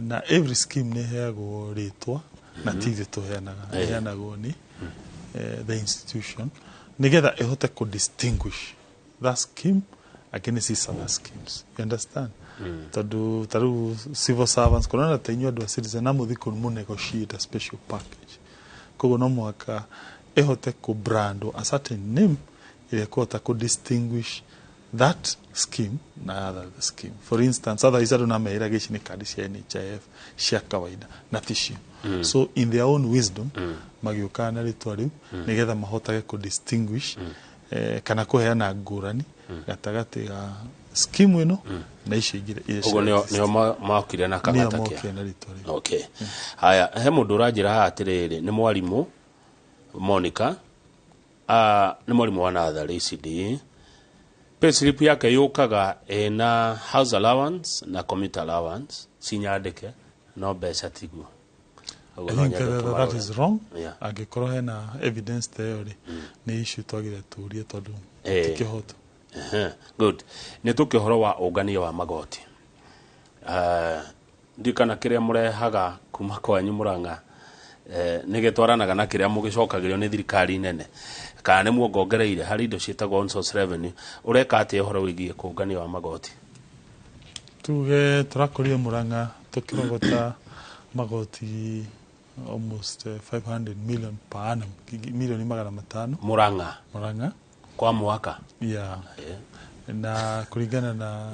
na every scheme nĩ ĩheagwo rĩtwa, na ti ithuĩ tũheanaga, ĩheanagwo nĩ the institution nĩgetha ĩhote kũ distinguish that scheme against these other schemes, you understand? Tondũ ta rĩu civil servants kũrona ta inyuĩ andũ a citizen na mũthiĩ kũ mũ negotiate a special package, koguo no mũhaka ĩhote kũ brand a certain name ĩrĩa ĩkũhota kũ distinguish that scheme na other scheme. For instance, otherwise andũ no meĩraga ici nĩ kandi cia NHIF cia kawaida, na ticio. So in their own wisdom magĩũkaga na rĩtwa rĩu nĩgetha mahotage kũ distinguish, kana kũheana ngũrani gatagatĩ ga scheme ĩno na icio ingĩ iria Ũguo nĩo cia nĩo mokire na nĩo Kang'ata kĩa. Mokire na rĩtwa rĩu. Okay, haya, he mũndũ ũranjĩra haha atĩrĩrĩ, nĩ mwarimũ Monica, nĩ mwarimũ wa natharĩ ECD. Payslip yake yũkaga ĩna house allowance na commuter allowance cinyandĩke, no mbeca tiguo. Ũguo I no think nyende that tũmarore. Is wrong. Angĩkorwo hena evidence ta ĩyo rĩ, nĩ issue twagĩrĩire tũrie, tondũ ti kĩhoto. Ehe, good. Nĩ tũke ũhoro wa ũngania wa magoti. Ndikana kĩrĩa mũrehaga kuma kwanyu Mũrang'a. Nĩ gĩtwaranaga na kĩrĩa mũgĩcokagĩrio nĩ thirikari nene, kana nĩ muongongereire harĩ indo ciĩtagwo on source revenue? Ũreka atĩa ũhoro wĩgiĩ kũngania wa magoti? Tuge tũrakũria Murang'a tũkĩrogota magoti almost 500 million per annum, milioni 500. Murang'a? Murang'a. Kwa mwaka? Yeah. Na kũringana na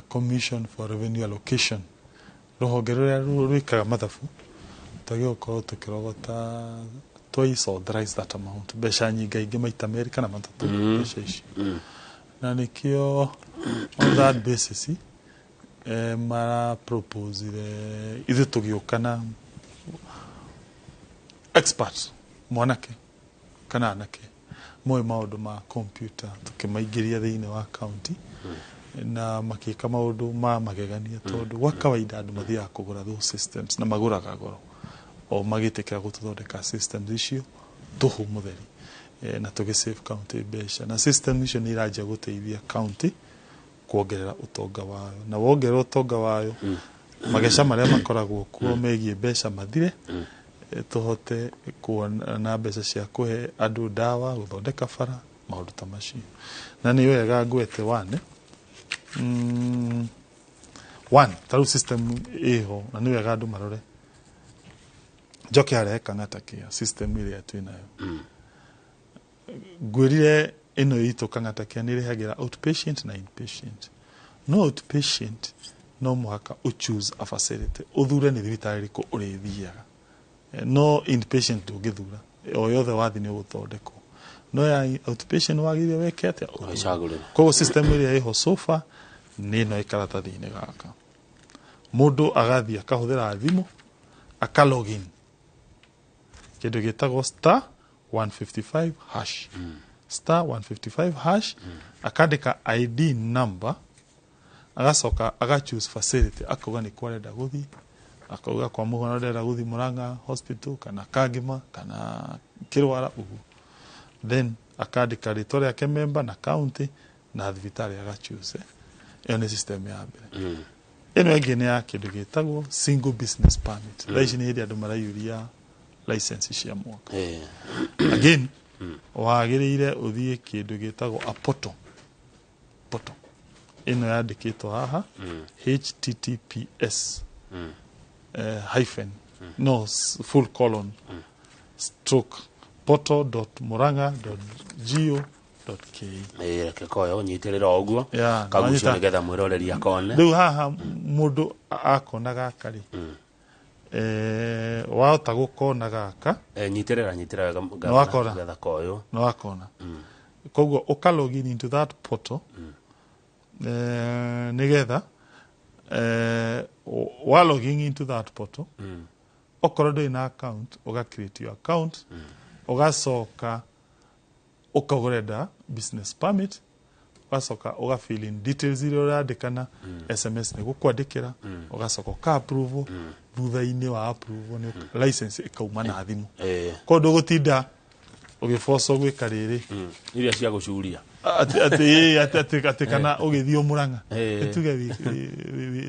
Commission for Revenue Allocation, rũhonge rũrĩa rwĩkaga mathabu, twagĩrĩirwo gũkorwo tũkĩrogota twice or thrice that amount, mbeca nyingaingĩ maita merĩ kana matatũ mbeca icio. Na nĩkĩo on that basis maraproposire ithuĩ tũgĩũka na expert mwanake kana anake moĩ maũndũ ma computer, tũkĩmaingĩria thĩinĩ wa county na makĩka maũndũ ma magegania, tondũ gwa kawaida andũ mathiaga kũgũra those systems na magũraga goro, o magĩtĩkĩra gũtũthondeka systems icio tũhũ mũtheri, na tũgĩ save county mbeca. Na system icio nĩ iranjia gũteithia county kuongerera ũtonga wayo, na wongerera ũtonga wayo, mageca marĩa makoragwo kuo megiĩ mbeca mathire, tũhote kuona mbeca cia kũhe andũ ndawa, gũthondeka bara, maũndũ ta macio. Na nĩ wega ngwete one one ta rĩu system ĩho, na nĩ wega andũ marore. Njoke harĩa Kang'ata Care system ĩrĩa twĩnayo, ngwĩrire ĩno itũ Kang'ata Care nĩ ĩrĩhagĩra outpatient na inpatient. No outpatient no mũhaka ũchoose a facility, ũthure nĩ thibitarĩ ĩrĩkũ ũrĩthiaga. No inpatient ndũngĩthura, o yothe wathi nĩ ũgũthondekwo. No ya outpatient wagĩrĩire weke atĩa? Ũthure. Wĩcagũrĩre. Koguo system ĩrĩa ĩho so far nĩ ĩno ĩ karatathi-inĩ gaka. Mũndũ agathiĩ akahũthĩra thimũ, aka login kĩndũ gĩtagwo *155 hash, *155 hash, akandĩka ID number, agacoka aga choose facility, akauga nĩ kwa arenda gũthiĩ, akauga kwa mũhano ndĩrenda gũthiĩ Murang'a Hospital kana Kangema kana Kĩrwara ũguo. Then akandĩka rĩtwa rĩake, member na county na thibitarĩ agachoose. Ĩyo nĩ system ya mbere. Ĩno ĩngĩ nĩ ya kĩndũ gĩtagwo single business permit. Thaa ici nĩ hĩndĩ andũ maraiyũria license cia mwaka. Again, wagĩrĩire ũthiĩ kĩndũ gĩtagwo a portal. Portal ĩno yandĩkĩtwo haha, https hyphen no full colon stroke portal.muranga.go.ke. Reke koyo ũnyitĩrĩre o ũguo kagucio nĩgetha mwĩroreri akone. Rĩu haha mũndũ akona gaka rĩ, wahota gũkona gaka. Nyitĩrĩra, nyitĩrĩra wega. Nĩ wakona? Nĩgetha koyo. Nĩ wakona. Koguo ũka login into that portal, nĩgetha wa logging into that portal, okorwo ndũrĩ na account, ũga create your account, ũgacoka ũkauga ũrenda business permit, ũgacoka ũga fill in details iria ũrandĩkana, SMS nĩ gũkwandĩkĩra, ũgacoka ũka approve. Thutha-inĩ wa approve nĩ license ĩkauma na thimũ. Koguo ndũgũtinda ũgĩbocwo gwĩka rĩrĩ Iria cia gũcuria. Atĩ kana ũgĩthiĩ o Mũrang'a. Tuge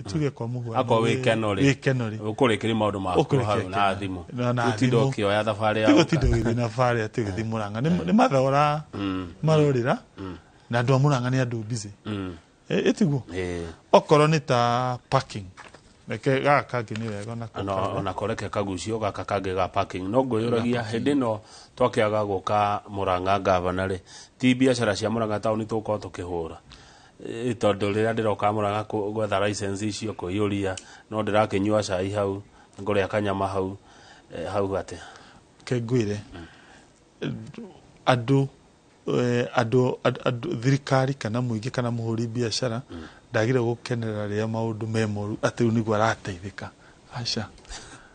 tuge kwa mũhuano akorwo wĩ Keno rĩ, wĩ Keno rĩ, ũkũrĩkĩria maũndũ maku Ũkũrĩkia hau na thimũ. Na Gũtinda thimũ. ũkĩoya thabarĩ ya Tigũtinda ũgĩthiĩ na barĩ atĩ ũgĩthiĩ Mũrang'a. Nĩ mathaa ũra marorĩra, na andũ a Mũrang'a nĩ andũ busy. Ĩtiguo? Okorwo nĩ ta parking, reke gaka kangĩ nĩ wega onako karore. Onako reke kagucio gaka kangĩ ga parking. No ngwĩyũragia hĩndĩ ĩno twakĩaga gũka Murang'a gavana rĩ, ti biacara cia Murang'a taũni tũgũkorwo tũkĩhũra? Tondũ rĩrĩa ndĩroka Murang'a gwetha license icio kũiyũria, no ndĩrakĩnyua cai hau, ngũrĩa kanyama hau, hau atĩa? Ke ngwĩre, andũ andũ thirikari kana mũingĩ kana mũhũri biacara ndagĩrĩire gũkenerera rĩrĩa maũndũ me moru atĩ rĩu nĩguo arateithĩka. Aca,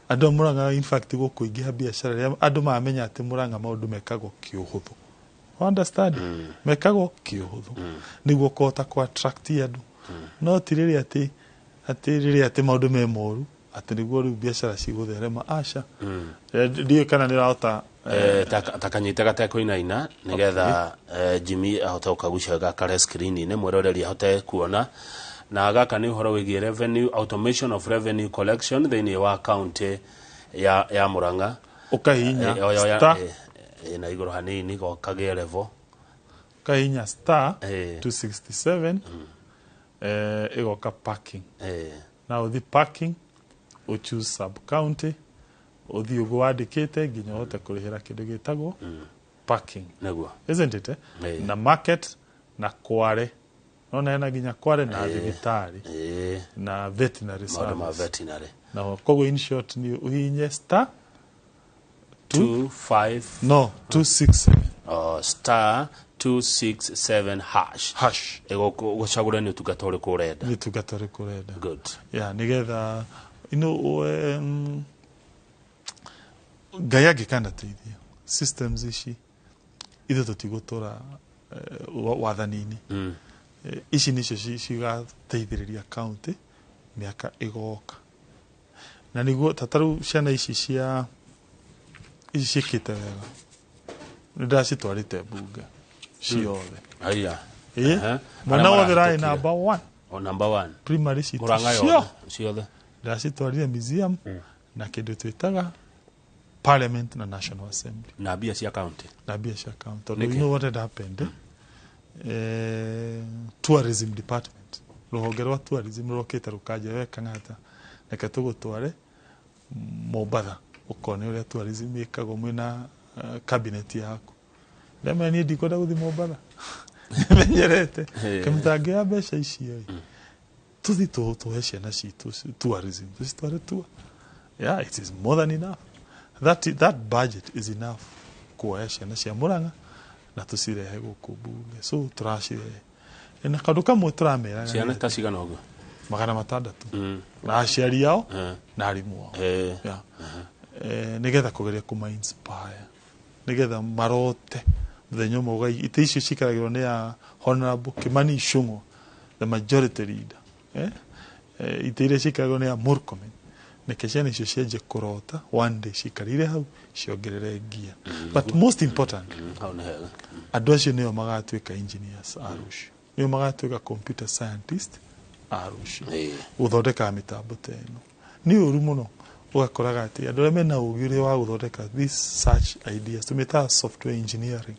andũ a Murang'a in fact gũkũingĩha biacara rĩrĩa andũ mamenya atĩ Murang'a maũndũ mekagwo kĩũhũthũ. Understand? Mekagwo kĩũhũthũ nĩguo kũhota kũ attract andũ, no ti rĩrĩa atĩ rĩrĩa atĩ maũndũ me moru atĩ nĩguo rĩu biacara cigũtherema. Aca. Ndiũĩ kana nĩ ũrahota. Ta kanyite gatekũinaina nĩgetha Jimmy ahote gũkagucia gakare screen-inĩ, mwĩroreri ahote kuona. Na gaka nĩ ũhoro wĩgiĩ revenue automation of revenue collection thĩinĩ wa county. ya Murang'a ukahinya star na iguru hanini gokagĩa level ukahinya star 267 igoka parking na uthi parking u choose sub county uthi uguo wandikite nginya uhote kurihira kindu gitagwo parking niguo isn't it na market na kware nona hena nginya kware na thibitari na veterinary service ma veterinary na koguo in short ni uhinye star 25 no 267 star 267 hash hash igucagura ni utungata uriku urenda ni utungata uriku urenda good yeah nigetha you know Ngai angĩkanateithia systems ici ithuĩ tũtigũtũra wathani-inĩ ici nicio cigateithĩrĩria county mĩaka ĩgoka na nĩguo ta tarĩu ciana ici cia ici ciĩkĩte wega nĩ ndacitwarĩte mbunge ciothe aya mwana wothe rarĩ number 1 o number 1 primary citũ ciothe ndacitwarire museum na kĩndũ twĩtaga Parliament na National Assembly na mbia cia county tondũ you know what had happened tourism department rũhonge rwa tourism rũrokĩte rũkanjĩra we Kang'ata reke tũgũtware Mombatha ũkone ũrĩa tourism ĩkagwo mwĩna cabinet yaku ndamenya niĩ ndikwenda gũthiĩ Mombatha menyerete kĩmũtangĩoya mbeca icio tũthiĩ tũhe ciana citũ tourism tũcitware tour yeah it is more than enough that budget is enough kuoya ciana cia Murang'a na tucirehe gũkũ mbunge so tũracirehe na kaũndũ kamwe tũrameraga ciana ta cigana ũguo 600 na aciari ao na arimũ ao yeah nigetha kũgeria kũma inspire nigetha marote mũthenya ũmwe ũgai itĩ icio cikaragĩrwo nĩ ya Honorable Kimani Ichung'wa the majority leader itĩ iria cikaragĩrwo nĩ ya Murkomen neke ciana icio cianjie kũrota one day cikarire hau ciongerere ngia but most important andũ acio nĩo magatuĩka engineers a rũciũ nĩo magatuĩka computer scientist a rũciũ gũthondeka mĩtambo ta ĩno nĩ ũru mũno ũgakoraga atĩ andũ arĩa mena ũgĩ ũrĩa wa gũthondeka these such ideas tũmĩtaga software engineering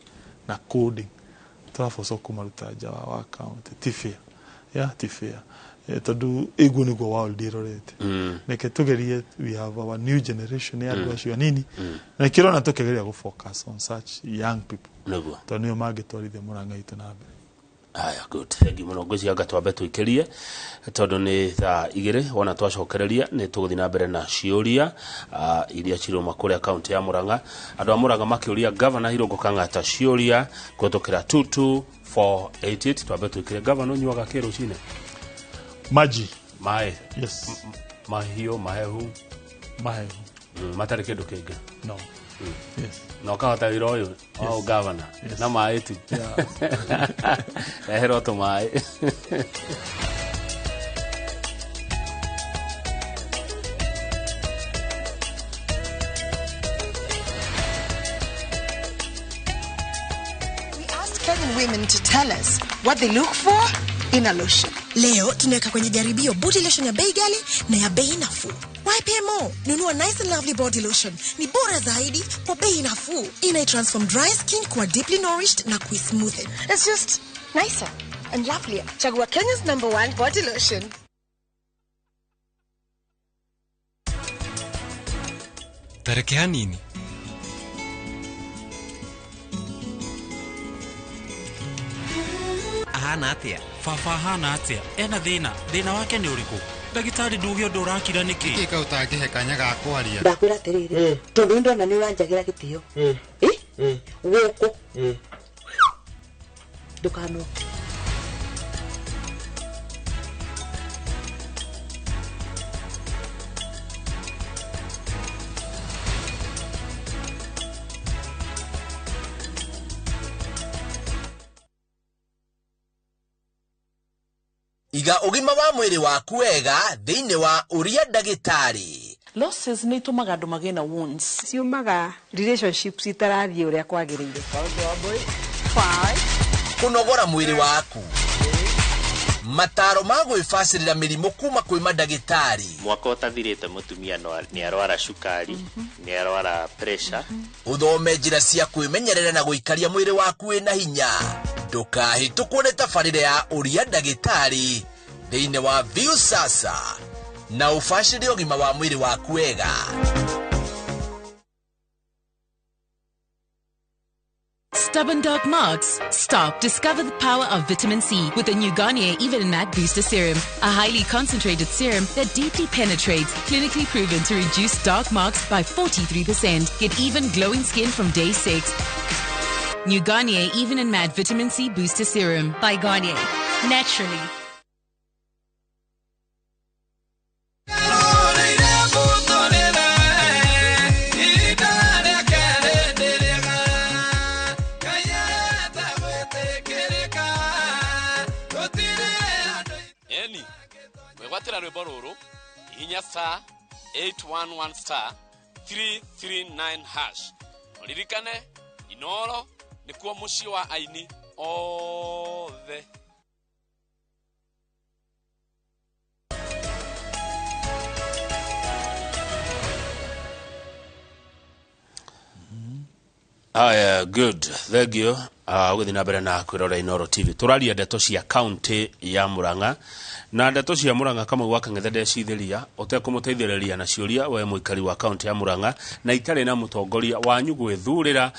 na coding tũraboco kũmaruta nja wa county ti fair yeah ti fair tondũ ĩguo nĩguo world ĩrorete neke tũgerie we have our new generation ya andũ acio anini na kĩrona tũkĩgeria gũ focus on such young people nĩguo tondũ nĩo mangĩtwarithia Murang'a itũ na mbere. Aya good thank you mũno ngwĩciria anga twambe tũikĩrie tondũ nĩ thaa 2 wona twacokereria nĩ tũgũthiĩ na mbere na ciũria iria ciruma kũrĩa kaunti ya Murang'a andũ a Murang'a makĩũria Governor Irũngũ Kang'ata ciũria kũhetũkĩra 22488 twambe tũikĩrie. Governor ũnyuaga kĩ rũcinĩ? Maji maĩ yes mahiũ mahehu mahehu matarĩ kĩndũ kĩngĩ no yes na ũkahota wĩra ũyũ wa governor na maĩ tu reherwo tũmaĩ. We asked Kenyan women to tell us what they look for in a lotion. Leo tunaweka kwenye jaribio body lotion ya bei ghali na ya bei nafuu. YPMO, nunua nice and lovely body lotion. Ni bora zaidi kwa bei nafuu. Ina transform dry skin kuwa deeply nourished na kuismoothen. It's just nicer and lovelier. Chagua Kenya's #1 body lotion. Tareke hanini. Ahana atia? Baba ahana atia? Ena thina. Thina wake nĩ ũrĩkũ? Ndagĩtarĩ nduge ũndũ ũrakira nĩkĩ? Nĩkĩ kau ũtangĩhe kanya ga kwaria? Ndakwĩra atĩrĩrĩ, tondũ nĩ ndona nĩ ũranjagĩra gĩtĩo. Gũkũ. Ndũkanoke. Iga ũgima wa mwĩrĩ waku wega thĩinĩ wa ũria ndagĩtarĩ. Losses nĩ itũmaga andũ magĩe na wounds. Ciumaga relationships itarathiĩ ũrĩa kwagĩrĩire. Kũnogora mwĩrĩ waku. Mataro ma gwĩbacĩrĩra mĩrimũ kuma kwĩ mandagĩtarĩ. Mwaka ũtathirĩte mũtumia nĩ arwara cukari, nĩ arwara pressure. Ũthome njĩra cia kwĩmenyerera na gũikaria mwĩrĩ waku wĩna hinya. Ndũkahĩtũkwo nĩ tabarĩra ya Ũria Ndagĩtarĩ thĩinĩ wa Viusasa na ũbacĩrĩre ũgima wa mwĩrĩ waku wega. Stubborn dark marks? Stop. Discover the power of vitamin C with the new Garnier Even and Matte Booster Serum. A highly concentrated serum that deeply penetrates, clinically proven to reduce dark marks by 43%. Get even glowing skin from day 6. New Garnier Even and Matte Vitamin C Booster Serum. By Garnier. Naturally. Eni gwĩgwatĩra rwĩmbo rũrũ hihinya star 811 star 339 hash. Ũririkane Inoro nĩkuo mũciĩ wa aini othe. Aya, good, thank you. Ũgĩthiĩ na mbere na kwĩrora Inoro TV. Tũraria ndeto cia kaunti ya Murang'a na ndeto cia Murang'a Kamau wa Kang'ethe ndecithĩria ũtekũmũteithĩrĩria na ciũria we mũikari wa kaunti ya Murang'a na itarĩ na mũtongoria wanyu gwĩthurĩra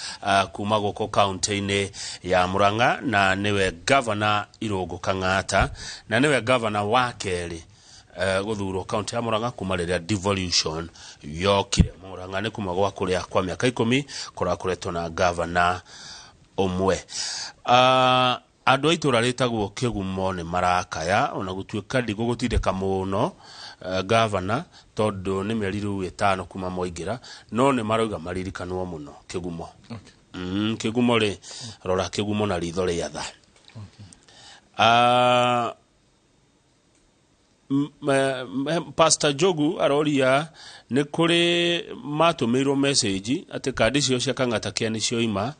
kuma gũkũ kaunti-inĩ ya Murang'a, na nĩwe gavana Irũngũ Kang'ata, na nĩwe gavana wa kerĩ gũthurwo kaunti ya Murang'a kuma rĩrĩa devolution yokire. Murang'a nĩ kuma gwa kũrĩa kwa mĩaka 10 kũrakoretwo na gavana ũmwe. Andũ a itũra rĩtagwo Kĩgumo nĩ marakaya ona gũtuĩka ndigũgũtindĩka mũno gavana tondũ nĩ mĩeri rĩu 5 kuma mwaingĩra, no nĩ marauga maririkanwo mũno Kĩgumo. Okay. Kĩgumo rĩ, rora Kĩgumo na ritho rĩa tha. Pastor Jogu aroria nĩ kũrĩ matũmĩirwo message atĩ kandi cio cia Kang'ata Kĩa nĩ cioima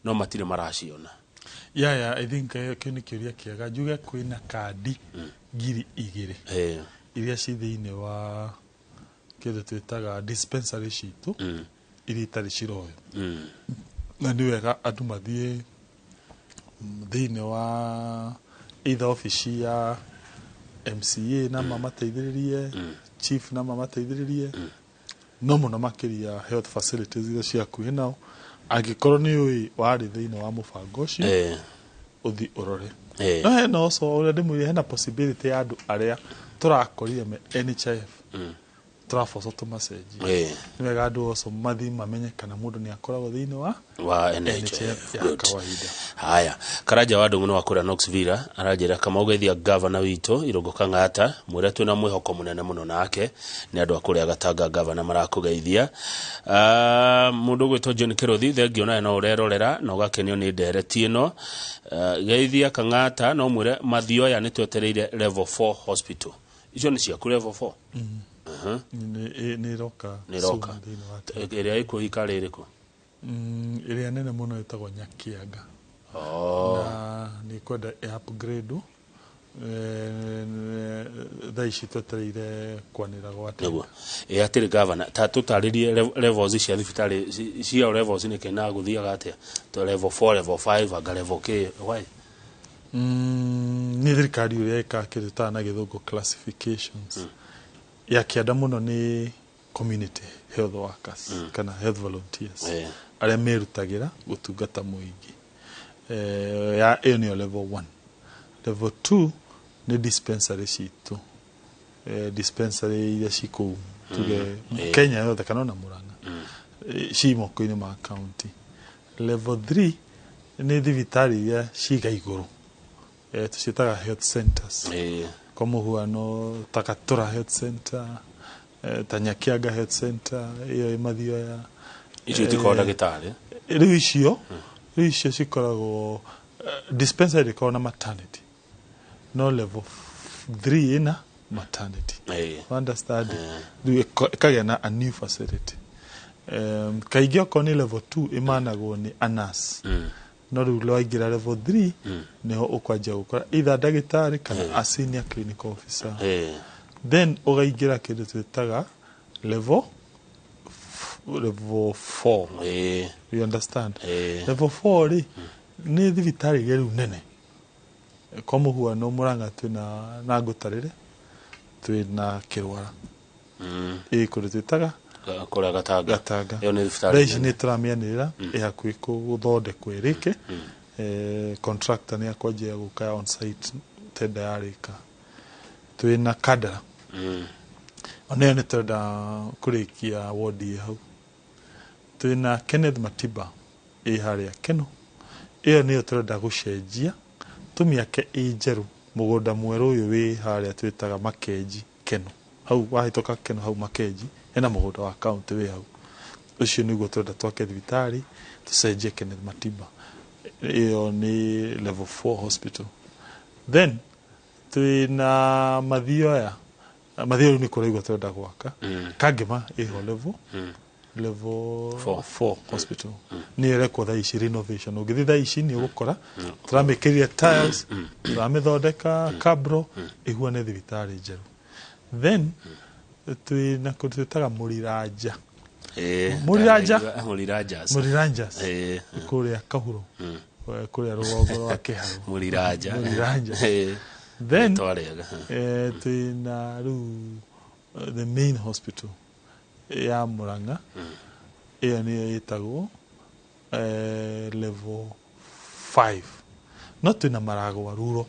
no matirĩ maraciona. Yeah, I think kĩu nĩ kĩũria kĩega. Njuge kwĩna kandi 2,000 iria ci thĩinĩ wa kĩndũ twĩtaga dispensary citũ iria itarĩ ciroyo. Na nĩ wega andũ mathiĩ thĩinĩ wa either ofici ya MCA na mamateithĩrĩrie, chief na mamateithĩrĩrie, no mũno makĩria health facilities iria cia hakuhĩ nao. Angĩkorwo nĩ ũĩ warĩ thĩinĩ wa mũbango ũcio, ũthiĩ ũrore. No hena also ũrĩa ndĩmwĩrire, hena possibility ya andũ arĩa tũrakorire me NHIF tũraboco tũmacenjie. Nĩ wega andũ also mathiĩ mamenye kana mũndũ nĩ akoragwo thĩinĩ wa NHIF ya kawaida. Haya, Karanja wa Ndung'u wa kũrĩa Knoxville aranjĩra kama ũgeithia gavana witũ Irũngũ Kang'ata, mwĩre twĩna mwĩhoko mũnene mũno nake nĩ andũ a kũrĩa Gatanga gavana marakũgeithia. Mũndũ ũgwĩtwo John Kĩrũthi, thengio nawe no ũrerorera na ũgakenio nĩ ndereti ĩno. Geithia Kang'ata no mwĩre Mathioya nĩ twetereire level 4 hospital. Icio nĩ ciaku level 4? Nĩ iroka. Nĩ iroka. Ĩrĩa ĩkũhika rĩrĩkũ? Ĩrĩa nene mũno ĩtagwo Nyakianga. Na nĩ kwenda upgrade thaa ici twetereire kwanĩra gwa tender. Nĩguo. Atĩrĩ gavana, ta tũtarĩrie levels cia thibitarĩ cia levels nĩ kĩna gũthiaga atĩa? To level 4, level 5, anga level K, why? Nĩ thirikari ũrĩa ĩkaga kĩndũ ta na gĩthũngũ classifications. Ya kĩanda mũno nĩ community health workers kana health volunteers arĩa merutagĩra gũtungata mũingĩ. Ya ĩyo nĩyo level 1. Level 2 nĩ dispensary citũ. Dispensary iria ci kũu tuge Kenya yothe kana ona Murang'a ci moko-inĩ ma county. Level 3 nĩ thibitarĩ iria ciga igũrũ, tũciĩtaga health centers. Kwa mũhuano ta Gatura Health Center, ta Nyakianga Health Center, ĩyo ĩ Mathioya. Icio itikoragwo ndagĩtarĩ? Rĩu icio cikoragwo dispensary ĩkoragwo na maternity, no level 3 ĩna maternity. Understand? Rĩu ĩkagĩa na a new facility. Kaingĩ okorwo nĩ level 2 ĩmanagwo nĩ a nurse. No rĩu waingĩra level 3, nĩho ũkwanjia gũkora either ndagĩtarĩ kana a senior clinical officer. Then ũgaingĩra kĩndũ twĩtaga level 4. You understand? Level 4 rĩ, nĩ thibitarĩ iria rĩu nene. Kwa mũhuano, Mũrang'a twĩna na Ngũtarĩre, twĩna Kĩrwara, ĩ kũndũ twĩtaga Kũrĩa Gatanga. Gatanga. Ĩyo nĩ thibitarĩ Thaa ici nene. nĩ tũramĩanĩrĩra, ĩ hakuhĩ gũthondekwo ĩrĩke. Contractor nĩ akwanjia gũka on site tender yarĩka. Twĩna Kandara, ona ĩyo nĩ tũrenda kũrĩkia wodi ĩ hau. Twĩna Kenneth Matiba ĩ harĩa Keno, ĩyo nĩyo tũrenda gũcenjia tũmĩake ĩ njerũ, mũgũnda mwerũ ũyũ wĩ harĩa twĩtaga Makenji Keno, hau wahĩtũka Keno, hau Makenji hena mũgũnda wa county wĩ hau. Ũcio nĩguo tũrenda twake thibitarĩ, tũcenjie Kenneth Matiba. Ĩyo nĩ level 4 hospital. Then twĩna Mathioya. Mathioya rĩu nĩ kũraigua tũrenda gwaka. Kangema ĩho level 4. 4 hospital, nĩ ĩrekwo thaa ici renovation. Ũngĩthiĩ thaa ici nĩ ũgũkora tũramĩkĩria tiles, tũramĩthondeka cabro ĩhuane thibitarĩ njerũ. Then twĩna kũndũ twĩtaga Mũriranja. Mũriranja. Mũriranjas. Mũriranjas kũrĩa Kahuro, kũrĩa rũgongo rwa Kĩharũ. Mũriranja. Mũriranja. Then Rĩtwa rĩega. Twĩna rĩu the main hospital ya Murang'a, ĩyo nĩyo ĩtagwo level 5. No twĩna Maragwa Rural.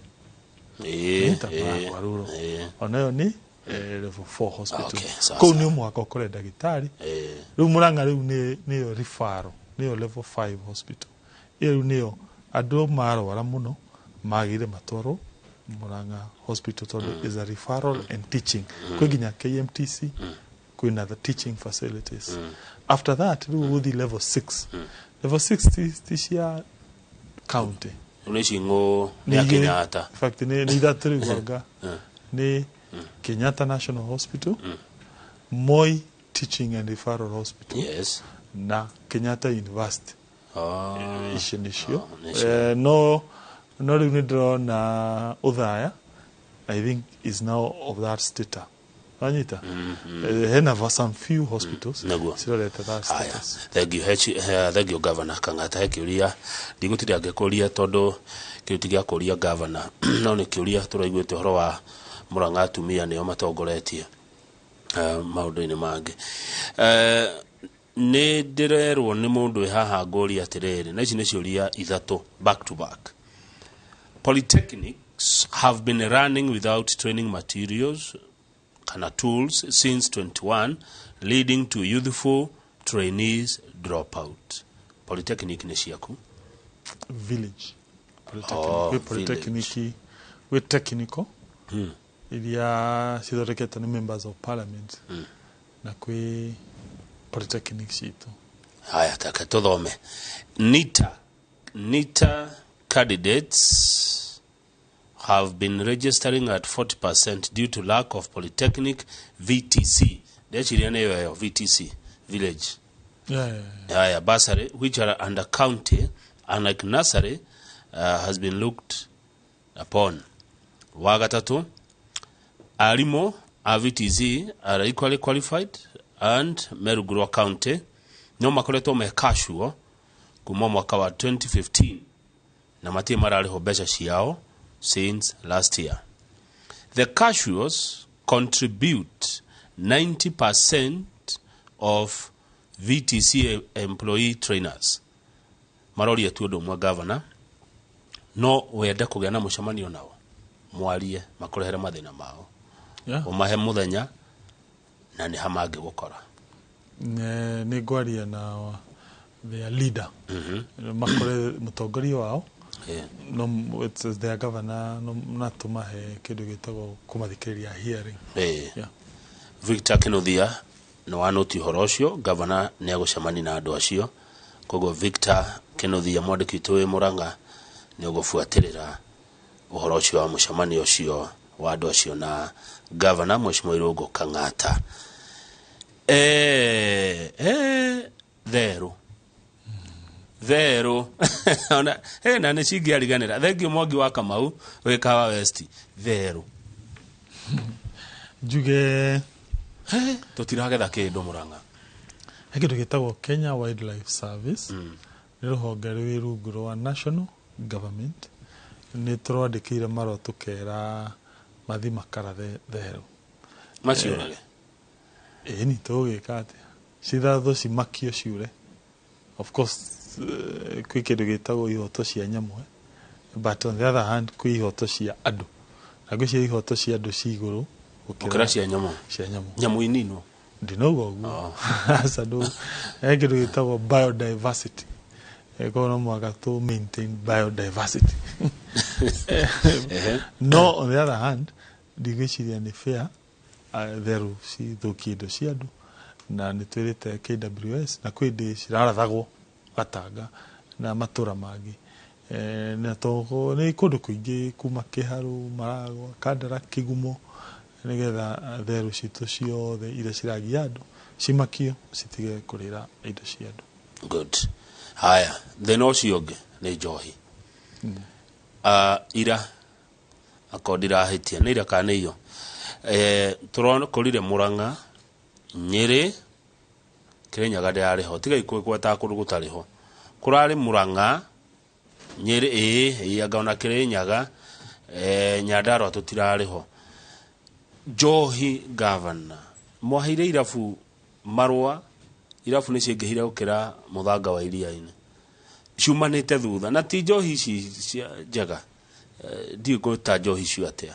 Nĩta Maragwa Rural, onayo nĩ level 4 hospital. Okay, sawa, Kũu sawa. nĩ mũhaka ũkore ndagĩtarĩ. Rĩu Murang'a rĩu nĩyo referral, nĩyo level 5 hospital. Ĩyo rĩu nĩyo andũ marwara mũno magĩrĩire matwarwo Murang'a hospital, tondũ is a referral and teaching. Kwĩ nginya KMTC, kwĩna the teaching facilities. After that rĩu gũthiĩ level 6. Level 6 ti cia county. Rĩu nĩ ici ng'ũ nĩ ya Nĩ igĩrĩ. Kenyatta. In fact, nĩ ithatũ rĩu anga. Nĩ Kenyatta National Hospital, Moi Teaching and Referral Hospital na Kenyatta University. Icio nĩcio. Nĩcio. No rĩu nĩ ndĩrona Ũthaya, I think, is now of that status. Wanyita? Hena some few hospitals Naguo. cirorete that Haya, status. Thank you. Thank you, Governor Kang'ata. He kĩũria ndigũtinda ngĩkũria, tondũ kĩu ti gĩa kũria governor, no nĩ kĩũria tũraiguĩte ũhoro wa Mũrang'a, atumia nĩo matongoretie maũndũ-inĩ mangĩ. Nĩ ndĩrerwo nĩ mũndũ wĩ haha ngũria atĩrĩrĩ, na ici nĩ ciũria ithatũ back to back. Polytechnics have been running without training materials kana tools since 21, leading to youthful trainees drop out. Polytechnic nĩ ciaku? Village polytechnic. Oh, Gwĩ polytechnic, gwĩ technical iria cithondeketwo nĩ members of parliament, na kwĩ polytechnic citũ. Haya, take tuthome. NITA candidates have been registering at 40% due to lack of polytechnic VTC. Ndeciria nĩyo ĩyo VTC village. Yeah. Haya, bursary which are under county, unlike nursery, has been looked upon. Wa gatatũ, arimũ a VTC are equally qualified and Meru Gurua county no makoretwo me casual kuma mwaka wa 2015 na matirĩ mararĩhwo mbeca ciao since last year. The casuals contribute 90% of VTC employee trainers. Maroria tu ũndũ ũmwe, governor, no wende kũgĩa na mũcemanio nao, mwarie, makũrehere mathĩna mao, ũmahe mũthenya na nĩ ha mangĩgũkora. Nĩ ngwaria na their leader, makore mũtongoria wao, no it's their governor, no na tũmahe kĩndũ gĩtagwo kũmathikĩrĩria, hearing. Yeah. Victor Kinuthia, nĩ wanũti ũhoro ũcio, gavana nĩ agũcemania na andũ acio. Koguo Victor Kinuthia, mwandĩki witũ wĩ Mũrang'a, nĩ ũgũbuatĩrĩra ũhoro ũcio wa mũcemanio ũcio wa andũ acio na gavana Mheshimiwa Irũngũ Kang'ata. Therũ. Therũ. Ona he na nĩ cingĩariganĩra. Thank you Mwangi wa Kamau wĩ Kahawa West. Therũ. Njuge Tũtiragetha kĩndũ Murang'a. He kĩndũ gĩtagwo Kenya Wildlife Service, nĩ rũhonge rwĩ rungu rwa national government. Nĩ tũrwandĩkĩire marũa tũkera mathi makarathe therũ. Maciũrage. Ĩni tũgũgĩka atĩa? Cithathwo cimakio ciũre. Of course kwĩ kĩndũ gĩtagwo ihoto cia nyamũ, but on the other hand kwĩ ihoto cia andũ, na ngwĩciria ihoto cia andũ ci igũrũ Gũkĩra cia nyamũ. Cia nyamũ. Nyamũ ininwo. Ndinauga ũguo, aca. Ndũ he kĩndũ gĩtagwo biodiversity. Koguo no mũhaka tũ maintain biodiversity. No on the other hand ndigwĩciria nĩ fair therũ cithũkie indo cia andũ, na nĩ twĩrĩte KWS na kwĩ ndĩ cirarathagwo Gatanga na matũra mangĩ. Na togo nĩ kũndũ kũingĩ kuma Kĩharũ, Maragwa, Kandara, Kĩgumo, nĩgetha therũ citũ ciothe iria ciragia andũ cimakio citige kũrĩra indo cia andũ. Good. Haya, thĩna ũcio ũngĩ nĩ njohi. Ira akorwo ndirahĩtia nĩ ira kana nĩ iyo, tũrakorire Murang'a, Nyĩrĩ, Kĩrĩnyaga ndĩrarĩ ho, tigai gwetaga kũndũ gũtarĩ ho. Kũrarĩ Murang'a, Nyĩrĩ, ĩĩ anga ona Kĩrĩnyaga, Nyandarua tũtirarĩ ho. Njohi, gavana, mwaheire irabu marũa, irabu nĩ ciaingĩhire gũkĩra mũthanga wa iria-inĩ, ciumanĩte thutha na ti njohi ici cia njega. Ndiũĩ ngwĩta njohi icio atĩa,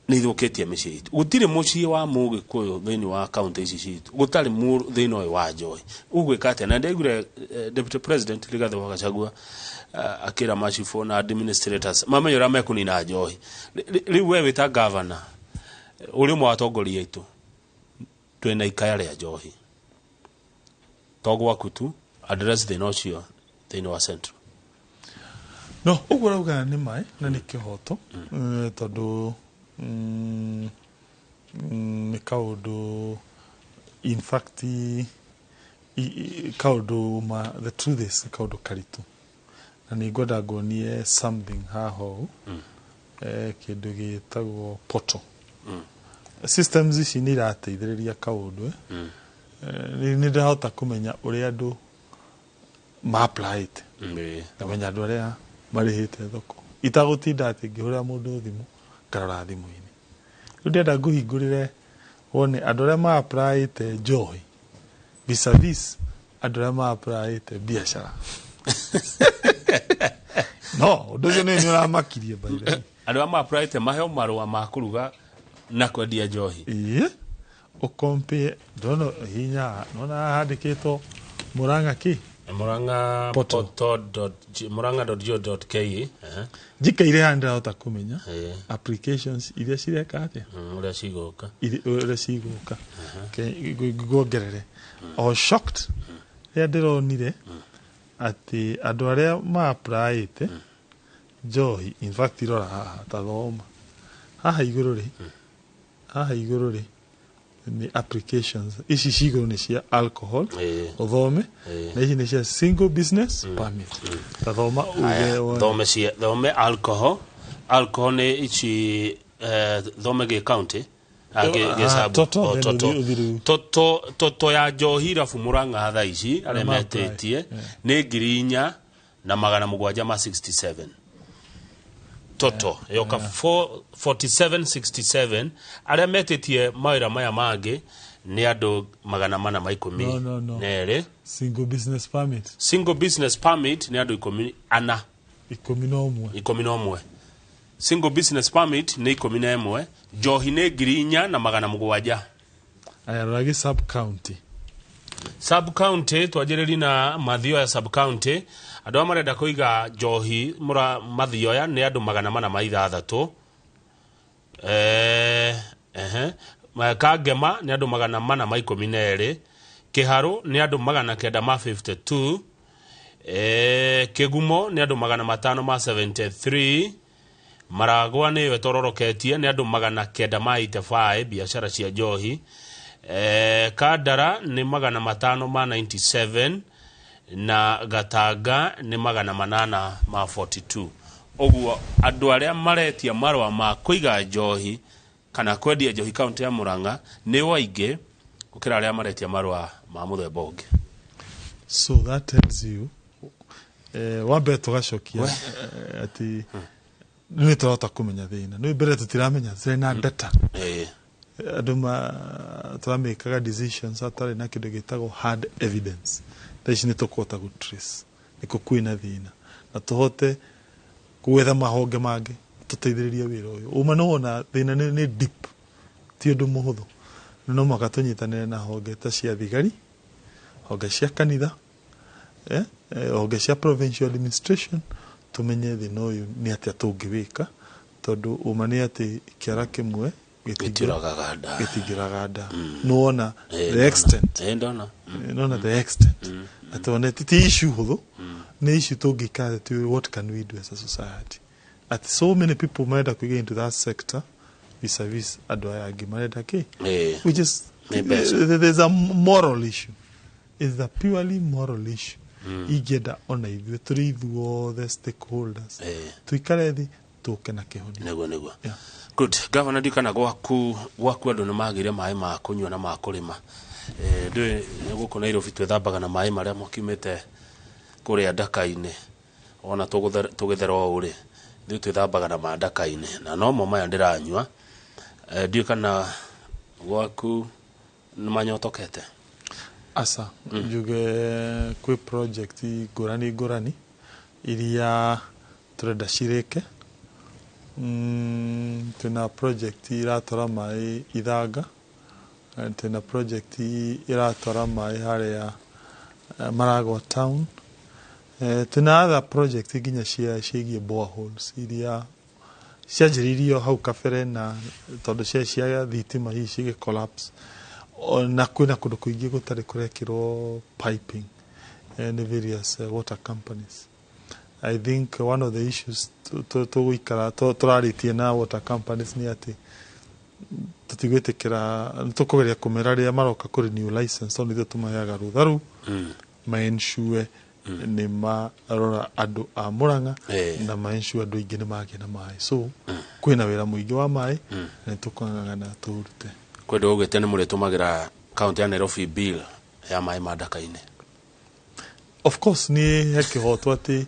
nĩ ithũkĩtie mĩciĩ itũ. Gũtirĩ mũciĩ wa mũgĩkũyũ thĩinĩ wa kaunti ici citũ gũtarĩ thĩna ũyũ wa njohi. Ũgwĩka atĩa? Na ndaiguire Deputy President Rigathĩ wa Gachagua akĩra macibũ na administrators mamenye ũrĩa mekũnina njohi. Rĩu we wĩta governor, ũrĩ ũmwe wa atongoria aitũ, twĩna ikaya rĩa njohi to gwaku tu, address thĩna ũcio thĩinĩ wa Central. No ũguo ũrauga nĩ maĩ na nĩ kĩhoto, tondũ nĩ kaũndũ, in fact kaũndũ ma, the truth is nĩ kaũndũ karitũ, na nĩ ngwenda nguonie something haha ũũ, kĩndũ gĩtagwo portal. Systems ici nĩ irateithĩrĩria kaũndũ. Nĩ ndĩrahota kũmenya ũrĩa andũ ma-applyĩte, ngamenya andũ arĩa marĩhĩte thoko itagũtinda atĩ ngĩhũrĩra mũndũ thimũ ngarora thimũ-inĩ. Rĩu ndĩrenda ngũhingũrĩre wone andũ arĩa ma-applyĩte njohi vis-a-vis andũ arĩa ma-applyĩte biacara. No ũndũ ũcio nĩ ũramakirie, by the way. Andũ arĩa ma-applyĩte maheo marũa ma kũruga na kwendia njohi. Ĩĩ, ũkompie ndona hinya nona handĩkĩtwo Murang'a kĩ. Murang'a. Portal. Portal.murang'a.go.ke. Njikaire haha ndĩrahota kũmenya applications iria cireka atĩa. Ũrĩa cigũka. Ũrĩa cigũka. Nguongerere, I was shocked rĩrĩa ndĩronire atĩ andũ arĩa ma-applyĩte njohi, in fact rora haha, ta thoma haha igũrũ rĩ, haha igũrũ rĩ nĩ applications ici cigũrũ nĩ cia alcohol, ũthome, na ici nĩ cia single business permit. Ta thoma uge Aya, wone. Thome cia thome alcohol, alcohol nĩ ici, thome gĩ county. Ah, gĩ Ah, sub. toto, Oh, then toto. ũthiĩ rĩu. Toto, toto ya njohi irabu Murang'a thaa ici arĩa Arĩa ma-apply, metĩtie nĩ 4767 toto, yoka 4767. Arĩa metĩtie mawĩra maya mangĩ nĩ andũ 410 No, no, no. na erĩ. Single business permit. Single business permit nĩ andũ 14. 11. 11. Single business permit nĩ 11, njohi nĩ 4700. Aya, rora gĩ sub county. Sub county, twanjĩrĩri na Mathioya sub county. Andũ arĩa marenda kũiga njohi mũra Mathioya nĩ andũ 406. Ehe. Kangema nĩ andũ 412, Kĩharũ nĩ andũ 952, Kĩgumo nĩ andũ 573, Maragwa nĩyo ĩtororoketie nĩ andũ 985 biacara cia njohi, Kandara nĩ 597. Na Gatanga nĩ 842. Ũguo andũ arĩa maretia marũa ma kũiga njohi kana kwendia njohi kaunti ya Murang'a nĩ waingĩ gũkĩra arĩa maretia marũa ma mũthemba ũngĩ. So that tells you, wambe tũgacokia atĩ nĩ tũrahota kũmenya thĩna. Nĩ mbere tũtiramenya, tũtirĩ na data. Andũ tũramĩkaga decisions hatarĩ na kĩndũ gĩtagwo hard evidence. Thaa ici nĩ tũkũhota gũ trace nĩkũ kwĩna thĩna na tũhote gwetha mahonge mangĩ tũteithĩrĩrie wĩra ũyũ. Ũma nĩ wona thĩna nĩ deep, ti ũndũ mũhũthũ. No mũhaka tũnyitanĩre na honge ta cia thigari, honge cia kanitha, honge cia provincial administration, tũmenye thĩna ũyũ nĩ atĩa tũngĩwĩka, tondũ ũma nĩ atĩ kĩara kĩmwe gĩtiũragaga nda. Gĩtingĩũraga nda. Nĩwona the extent. Ndona. Nona the extent. Na tuone ti issue hũthũ, nĩ issue tũngĩikara tũ, what can we do as a society? At so many people marenda kũiga into that sector vis-a-vis andũ aya angĩ marenda kĩ, which is Nĩ mbeca. There's a moral issue. It's a purely moral issue. Ingĩenda ona ithuĩ tũrĩ ithuothe stakeholders tuikare thĩ tũke na kĩhonia. Nĩguo. Good. Governor, ndikana gwaku andũ nĩ magĩire maĩ ma kũnyua na ma kũrĩma. Ndũĩ gũkũ Nairobi twĩthambaga na maĩ marĩa makiumĩte kũrĩa ndaka-inĩ. Ona tũgĩthera ũũ rĩ, ithuĩ twĩthambaga na ma ndaka-inĩ na nomo maya ndĩranyua. Ndiũĩ kana gwaku nĩ manyotokete. Aca, njuge kwĩ project ngũrani ngũrani iria tũrenda cirĩke. Twĩna project iratwara maĩ Ithanga, twĩna project iratwara maĩ harĩa Maragwa town. Twĩna other project nginya cia ciĩgiĩ boreholes iria cianjĩrĩirio hau kabere, na tondũ cia thitima hihi cigĩ collapse. Na kwĩna kũndũ kũingĩ gũtarĩ kũrekĩrwo piping nĩ various water companies. I think one of the issues tũgũikara tũrarĩtie na water companies nĩ atĩ tũtigwĩtĩkĩra, tũkũgeria kũmera rĩrĩa maroka kũ renew license, tondũ nithuĩ tũmaheaga rũtha rũu, maensure nĩ marora andũ a Murang'a na maensure andũ aingĩ nĩ magĩa na maĩ. So kwĩna wĩra mũingĩ wa maĩ na nĩtũkũng'ang'ana tũũrute. Kwendwo ugĩte nĩ mũrĩtũmagĩra kaunti ya Nairobi bill ya maĩ ma ndaka-inĩ. Of course nĩ he kĩhoto atĩ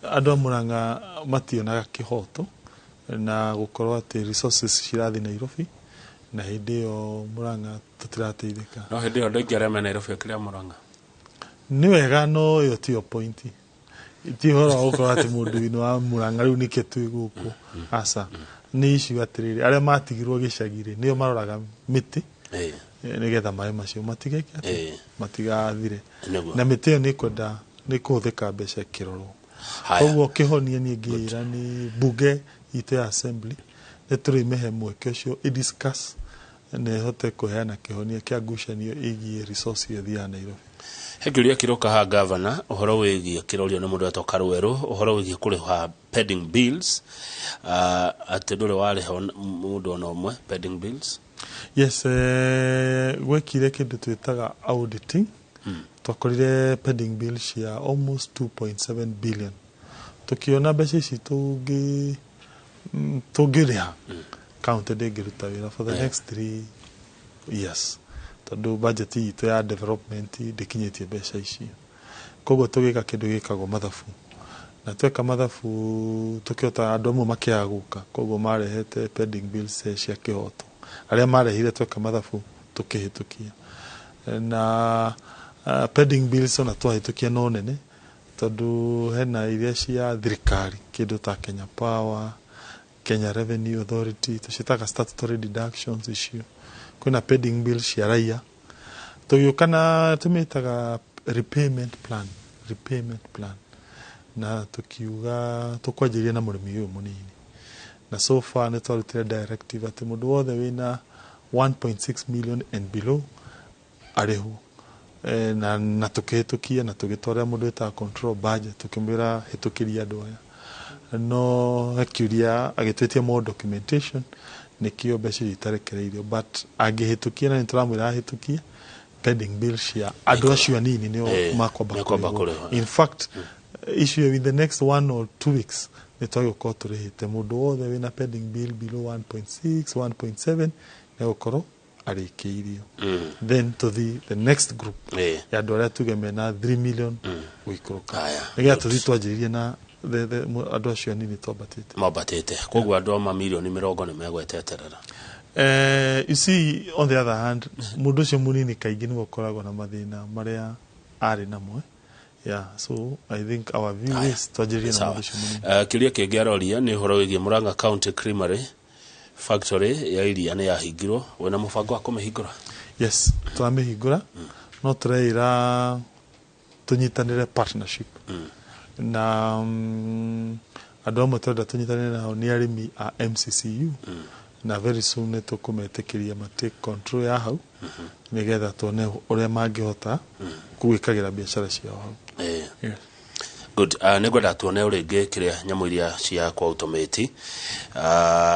andũ a Murang'a mationaga kĩhoto na gũkorwo atĩ resources cirathiĩ Nairobi na hĩndĩ ĩyo Murang'a tũtirateithĩka. No hĩndĩ ĩyo andũ aingĩ arĩa me Nairobi akĩrĩa Murang'a. Nĩ wega, no ĩyo tiyo point. Ti ũhoro wa gũkorwo atĩ mũndũ wĩna wa Murang'a rĩu nĩkĩo twĩ gũkũ. Aca, nĩ issue atĩrĩrĩ, arĩa matigirwo gĩcagi-rĩ nĩo maroraga mĩtĩ nĩgetha maĩ macio matigeke atĩ matigathire. Na mĩtĩ ĩyo nĩ ĩkwenda nĩ kũhũthĩka mbeca ĩkĩrorwo. Koguo kĩhonia niĩ ngĩra nĩ bunge itũ ya assembly nĩ tũrĩmĩhe mweke ũcio ĩ discuss na ĩhote kũheana kĩhonia kĩa ngucanio ĩgiĩ resource ĩyo ĩthiaga Nairobi. He kĩũria kĩroka ha governor, ũhoro wĩgiĩ kĩrorio nĩ mũndũ wetwo Karwerũ, ũhoro wĩgiĩ kũrĩha pending bills, atĩ ndũrĩ warĩha mũndũ ona ũmwe pending bills. Yes, gwekire kĩndũ twĩtaga auditing. Twakorire pending bills cia almost 2.7 billion. Tukiona mbeca ici tũngĩrĩha, county ndĩngĩruta wĩra for the next 3 years, tondũ budget itũ ya development ndĩkinyĩtie mbeca icio. Koguo tũgĩka kĩndũ gĩkagwo mathabu, na tweka mathabu tũkĩhota andũ amwe makĩaga gũka, koguo marehete pending bills cia kĩhoto. Arĩa marehire tweka mathabu tũkĩhĩtũkia na pending bills ona twahĩtũkia no nene, tondũ hena iria cia thirikari, kĩndũ ta Kenya Power, Kenya Revenue Authority, tũciĩtaga statutory deductions icio. Kwĩna pending bills cia raia, tũgĩũka na tũmĩtaga repayment plan, na tũkiuga tũkwanjĩrĩria na mũrĩmi ũyũ mũnini, na so far nĩ twarutire directive atĩ mũndũ wothe wĩna 1.6 million and below arĩhwo. Na tũkĩhĩtũkia na tũgĩtwarĩra mũndũ wĩtaga control budget, tũkĩmwĩra hĩtũkĩria andũ aya, no akiuria agĩtwĩtia more documentation, nĩkĩo mbeca icio itarekereirio, but angĩhĩtũkia, na nĩtũramwĩra ahĩtũkie, Pending bill cia andũ acio anini nĩo makwamba mekwamba kũrĩhwo. Kũrĩhwo. In fact, issue in the next 1 or 2 weeks nĩ twagĩkorwo tũrĩhĩte mũndũ wothe wĩna pending bill below 1.6, 1.7 nĩ gũkorwo arĩkĩirio. Then tũthi the next group ya andũ arĩa tuge mena 3 million gũikũrũka, nĩgetha tũthi twanjĩrĩrie na andũ acio anini twambatĩte. Mambatĩte, koguo andũ a mamirioni 40 nĩ megweteterera. You see, on the other hand, mũndũ ũcio mũnini kaingĩ nĩwe ũkoragwo na mathĩna marĩa arĩ namo, eh? Yeah, so I think our view is twanjĩrĩrie na Sawa. mũndũ ũcio mũnini. Kĩũria kĩngĩ aroria nĩ ũhoro wĩgiĩ Murang'a County Creamery factory ya iria nĩ yahingirwo, wĩna mũbango wa kũmĩhingũra? Yes, tũramĩhingũra, no tũreira tũnyitanĩre partnership na andũ amwe tũrenda tũnyitanĩre nao nĩ arĩmi a MCCU, na very soon nĩ tũkũmetĩkĩria ma take control ya hau, nĩgetha tuone ũrĩa mangĩhota gwĩkagĩra biacara ciao hau. Yes. Good. Nĩ ngwenda tuone rĩngĩ kĩrĩa nyamũ iria cia kwa automate,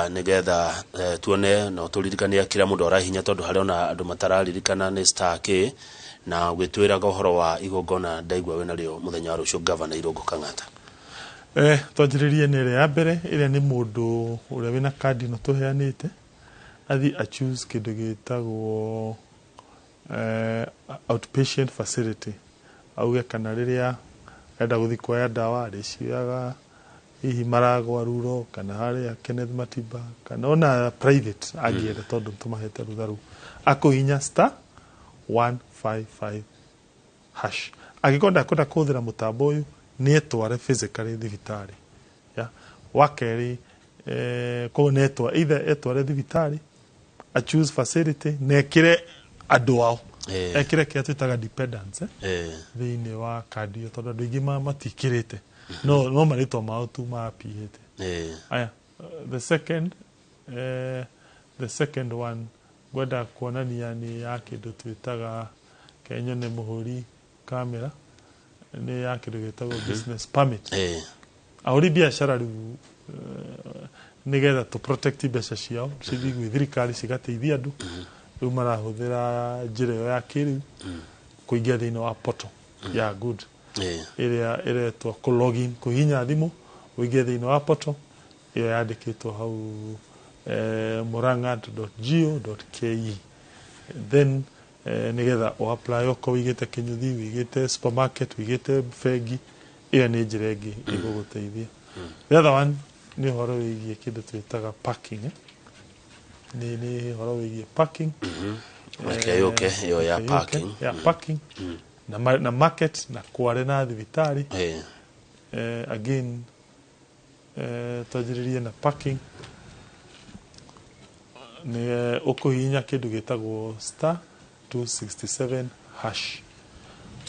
nĩgetha tuone no tũririkanie kĩrĩa mũndũ arahihinya, tondũ harĩ ona andũ matararirikana nĩ star k, na gwĩtwĩraga ũhoro wa igongona ndaigua wĩnarĩo mũthenya wa rũciũ, Gavana Irũngũ Kang'ata. Twanjĩrĩrie nĩ ĩrĩa ya mbere, ĩrĩa nĩ mũndũ ũrĩa wĩna kandi ĩno tũheanĩte athi a choose kĩndũ gĩtagwo outpatient facility, auge kana rĩrĩa enda gũthiĩ kuoya ndawa arĩcioyaga hihi Maragwa Ruro kana harĩa Kenneth Matiba kana ona private angĩenda, tondũ tũmahete rũtha rũu akũhihinya *155#. Angĩkorwo ndakwenda kũhũthĩra mũtambo ũyũ, nĩ etware physically thibitarĩ ya wa kerĩ. Koguo nĩ etware, either etware thibitarĩ a choose facility na ekĩre andũ ao, ekĩre kĩrĩa twĩtaga dependents, thĩinĩ wa kandi ĩyo, tondũ andũ aingĩ matikĩrĩte, no marĩtwa mao tu mapihĩte. Aya, the second one ngwenda kuonania nĩ ya kĩndũ twĩtaga kenyone mũhũri kamera, nĩ ya kĩndũ gĩtagwo business permit. Ahũri biacara rĩu, nĩgetha tũ protect mbeca ciao cithiĩ gwĩ thirikari cigateithia andũ, rĩu marahũthĩra njĩra ĩyo ya kĩrĩu kũingĩra thĩinĩ wa portal ya good ĩrĩa ĩretwo kũ login, kũhihinya thimũ ũingĩre thĩinĩ wa portal ĩyo yandĩkĩtwo hau, murang'a.go.ke. Then nĩgetha ũ apply okorwo wĩigĩte kĩnyũthi, wĩigĩte supermarket, wĩigĩte bengi, ĩyo nĩ njĩra ĩngĩ ĩgũgũteithia. The other one nĩ ũhoro wĩgiĩ kĩndũ twĩtaga parking, eh? Nĩ ũhoro wĩgiĩ parking. Reke yũke ĩyo ya Reke yũke, parking. Ya parking na market na kware na thibitarĩ. Again, twanjĩrĩrie na parking. Nĩ ũkũhihinya kĩndũ gĩtagwo *267#,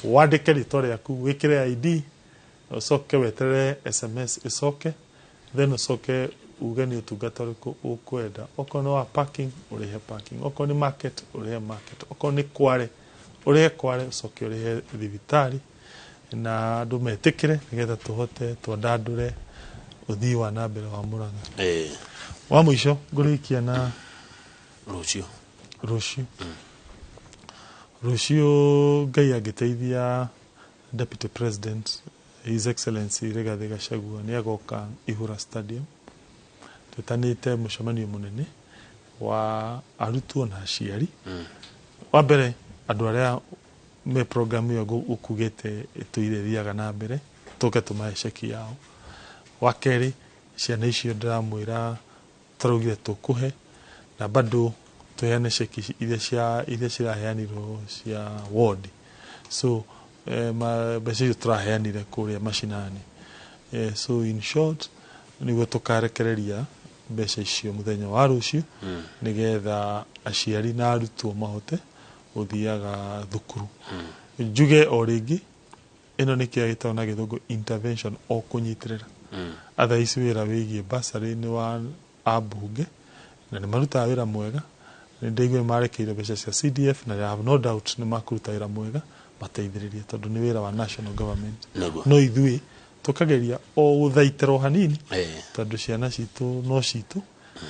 wandĩke rĩtwa rĩaku, wĩkĩre ID, ũcoke weterere SMS ĩcoke, then ũcoke uge nĩ ũtungata ũrĩkũ ũkwenda. Okorwo nĩ wa parking, ũrĩhe parking; okorwo nĩ market, ũrĩhe market; okorwo nĩ kware, ũrĩhe kware, ũcoke ũrĩhe thibitarĩ, na andũ metĩkĩre nĩgetha tũhote twandandũre ũthii wa na mbere wa Murang'a. Wa mũico ngũrĩkia na Rũciũ. Rũciũ, rũciũ Ngai angĩteithia, Deputy President His Excellency Rigathi Gachagua nĩ agoka Ihura Stadium. Twĩtanĩte mũcemanio mũnene wa arutwo na aciari. Wa mbere, andũ arĩa me program ĩyo ũkugĩte ĩtũire ĩthiaga na mbere, tũke tũmahe ceki yao. Wa kerĩ, ciana icio ndĩramwĩra tũraugire tũkũhe na bado tũheane ceki iria cia iria ciraheanirwo cia ward, so mbeca icio tũraheanire kũrĩa macinani. So in short, nĩguo tũkarekereria mbeca icio mũthenya wa rũciũ, nĩgetha aciari na arutwo mahote gũthiaga thukuru. Njuge o rĩngĩ, ĩno nĩ kĩrĩa gĩtagwo na gĩthũngũ intervention, o kũnyitĩrĩra. Atha ici wĩra wĩgiĩ bursary nĩ wa ambunge na nĩ marutaga wĩra mwega. Nĩ ndaigua nĩ marekeire mbeca cia CDF, na I have no doubt nĩ makũruta wĩra mwega mateithĩrĩrie, tondũ nĩ wĩra wa national government. No ithuĩ tũkageria o gũthaitĩrwo hanini, tondũ ciana citũ no citũ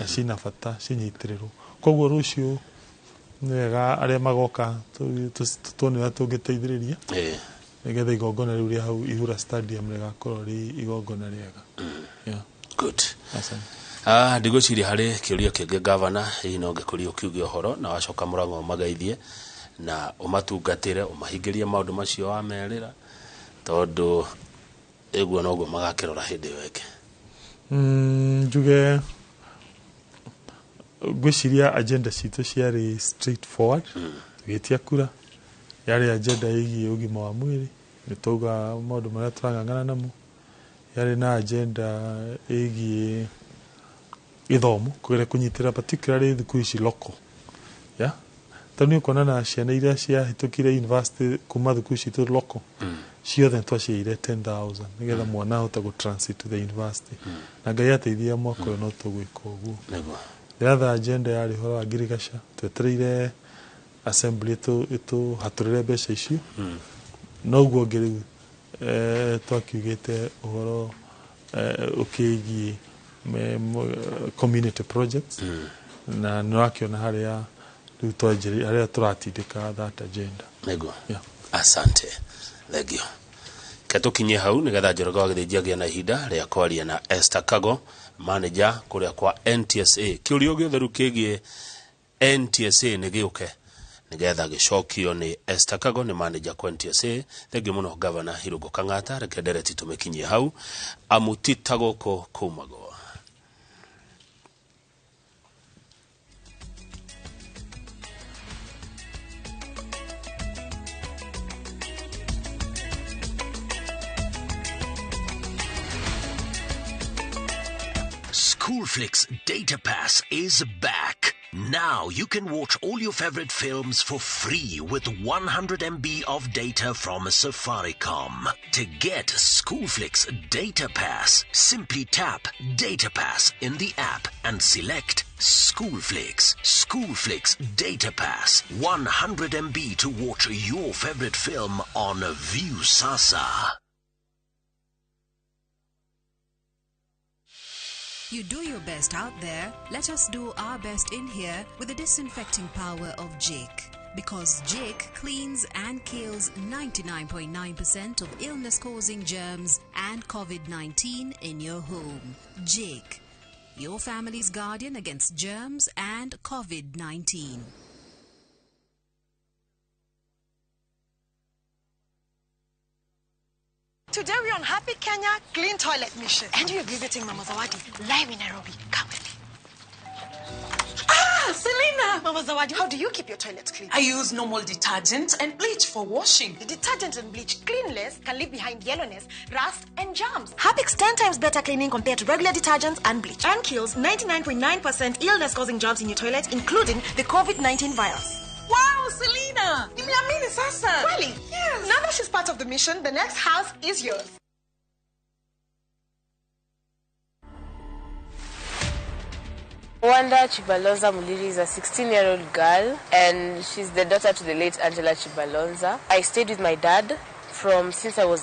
na cina bata cinyitĩrĩrwo. Koguo rũciũ Nĩ wega arĩa magoka tuone ũrĩa tũngĩteithĩrĩria nĩgetha igongona rĩu rĩa hau Ihura Stadium rĩgakorwo rĩ igongona rĩega. Yeah. Good. Asante. Ndigwĩciria harĩ kĩũria kĩngĩ gavana, hihi no ngĩkũria ũkiuge ũhoro na wacoka Mũrang'a ũmageithie na ũmatungatĩre ũmahingĩrie maũndũ macio wamerĩra, tondũ ĩguo noguo magakĩrora hĩndĩ ĩyo ĩngĩ. Njuge ngwĩciria agenda citũ ciarĩ straightforward. Tũgĩtia kura yarĩ agenda ĩgiĩ ũgima wa mwĩrĩ, nĩ twauga maũndũ marĩa tũrang'ang'ana namo. Yarĩ na agenda ĩgiĩ gĩthomo, kũgeria kũnyitĩrĩra particularly thukuru ici local. Yeah? Tondũ nĩ ũkuona na ciana iria ciahĩtũkire university kuma thukuru citũ local, ciothe twaciheire 10,000 nĩgetha mwana ahote gũ transit to the university. Na Ngai ateithia mwaka ũyũ no tũgwĩka ũguo. Nĩguo. The other agenda yarĩ ũhoro wa ngirigaca, twetereire assembly ĩtũhatũrĩre mbeca icio. Noguo ũngĩ rĩu twakiugĩte ũhoro ũkĩgiĩ community projects, na nĩ ũrakĩona harĩa rĩu twanjĩrĩ harĩa tũratindĩka that agenda. Nĩguo. Yeah. Asante, thengio. Ke tũkinyie hau nĩgetha Njoroge wa Gĩthĩnji agĩe na ihinda rĩa kwaria na Esther Kago, manager kũrĩa kwa NTSA. Kĩũria gĩothe rĩu kĩgiĩ NTSA nĩ gĩũke nĩgetha gĩcokio nĩ Esther Kago, nĩ manager kwa NTSA. Thengio mũno Gavana Irũngũ Kang'ata, reke ndereti tũmĩkinyie hau amu ti ta gũkũ kumagwo. Schoolflix Data Pass is back. Now you can watch all your favorite films for free with 100 MB of data from Safaricom. To get Schoolflix Data Pass, simply tap Data Pass in the app and select Schoolflix. Schoolflix Data Pass, 100 MB to watch your favorite film on Viusasa. You do your best out there. Let us do our best in here with the disinfecting power of Jake. Because Jake cleans and kills 99.9% of illness-causing germs and COVID-19 in your home. Jake, your family's guardian against germs and COVID-19. Today we're on Happy Kenya Clean Toilet Mission. And we are visiting Mama Zawadi live in Nairobi. Come with me. Ah, Selena! Mama Zawadi, how do you keep your toilet clean? I use normal detergent and bleach for washing. The detergent and bleach cleanless can leave behind yellowness, rust, and germs. Harpic's 10 times better cleaning compared to regular detergents and bleach. And kills 99.9% illness-causing germs in your toilet, including the COVID-19 virus. Wow, Selena! Nimeamini sasa. Really? Yes. Now that she's part of the mission, the next house is yours. Wanda Chibalonza Muliri is a 16-year-old girl, and she's the daughter to the late Angela Chibalonza. I stayed with my dad from since I was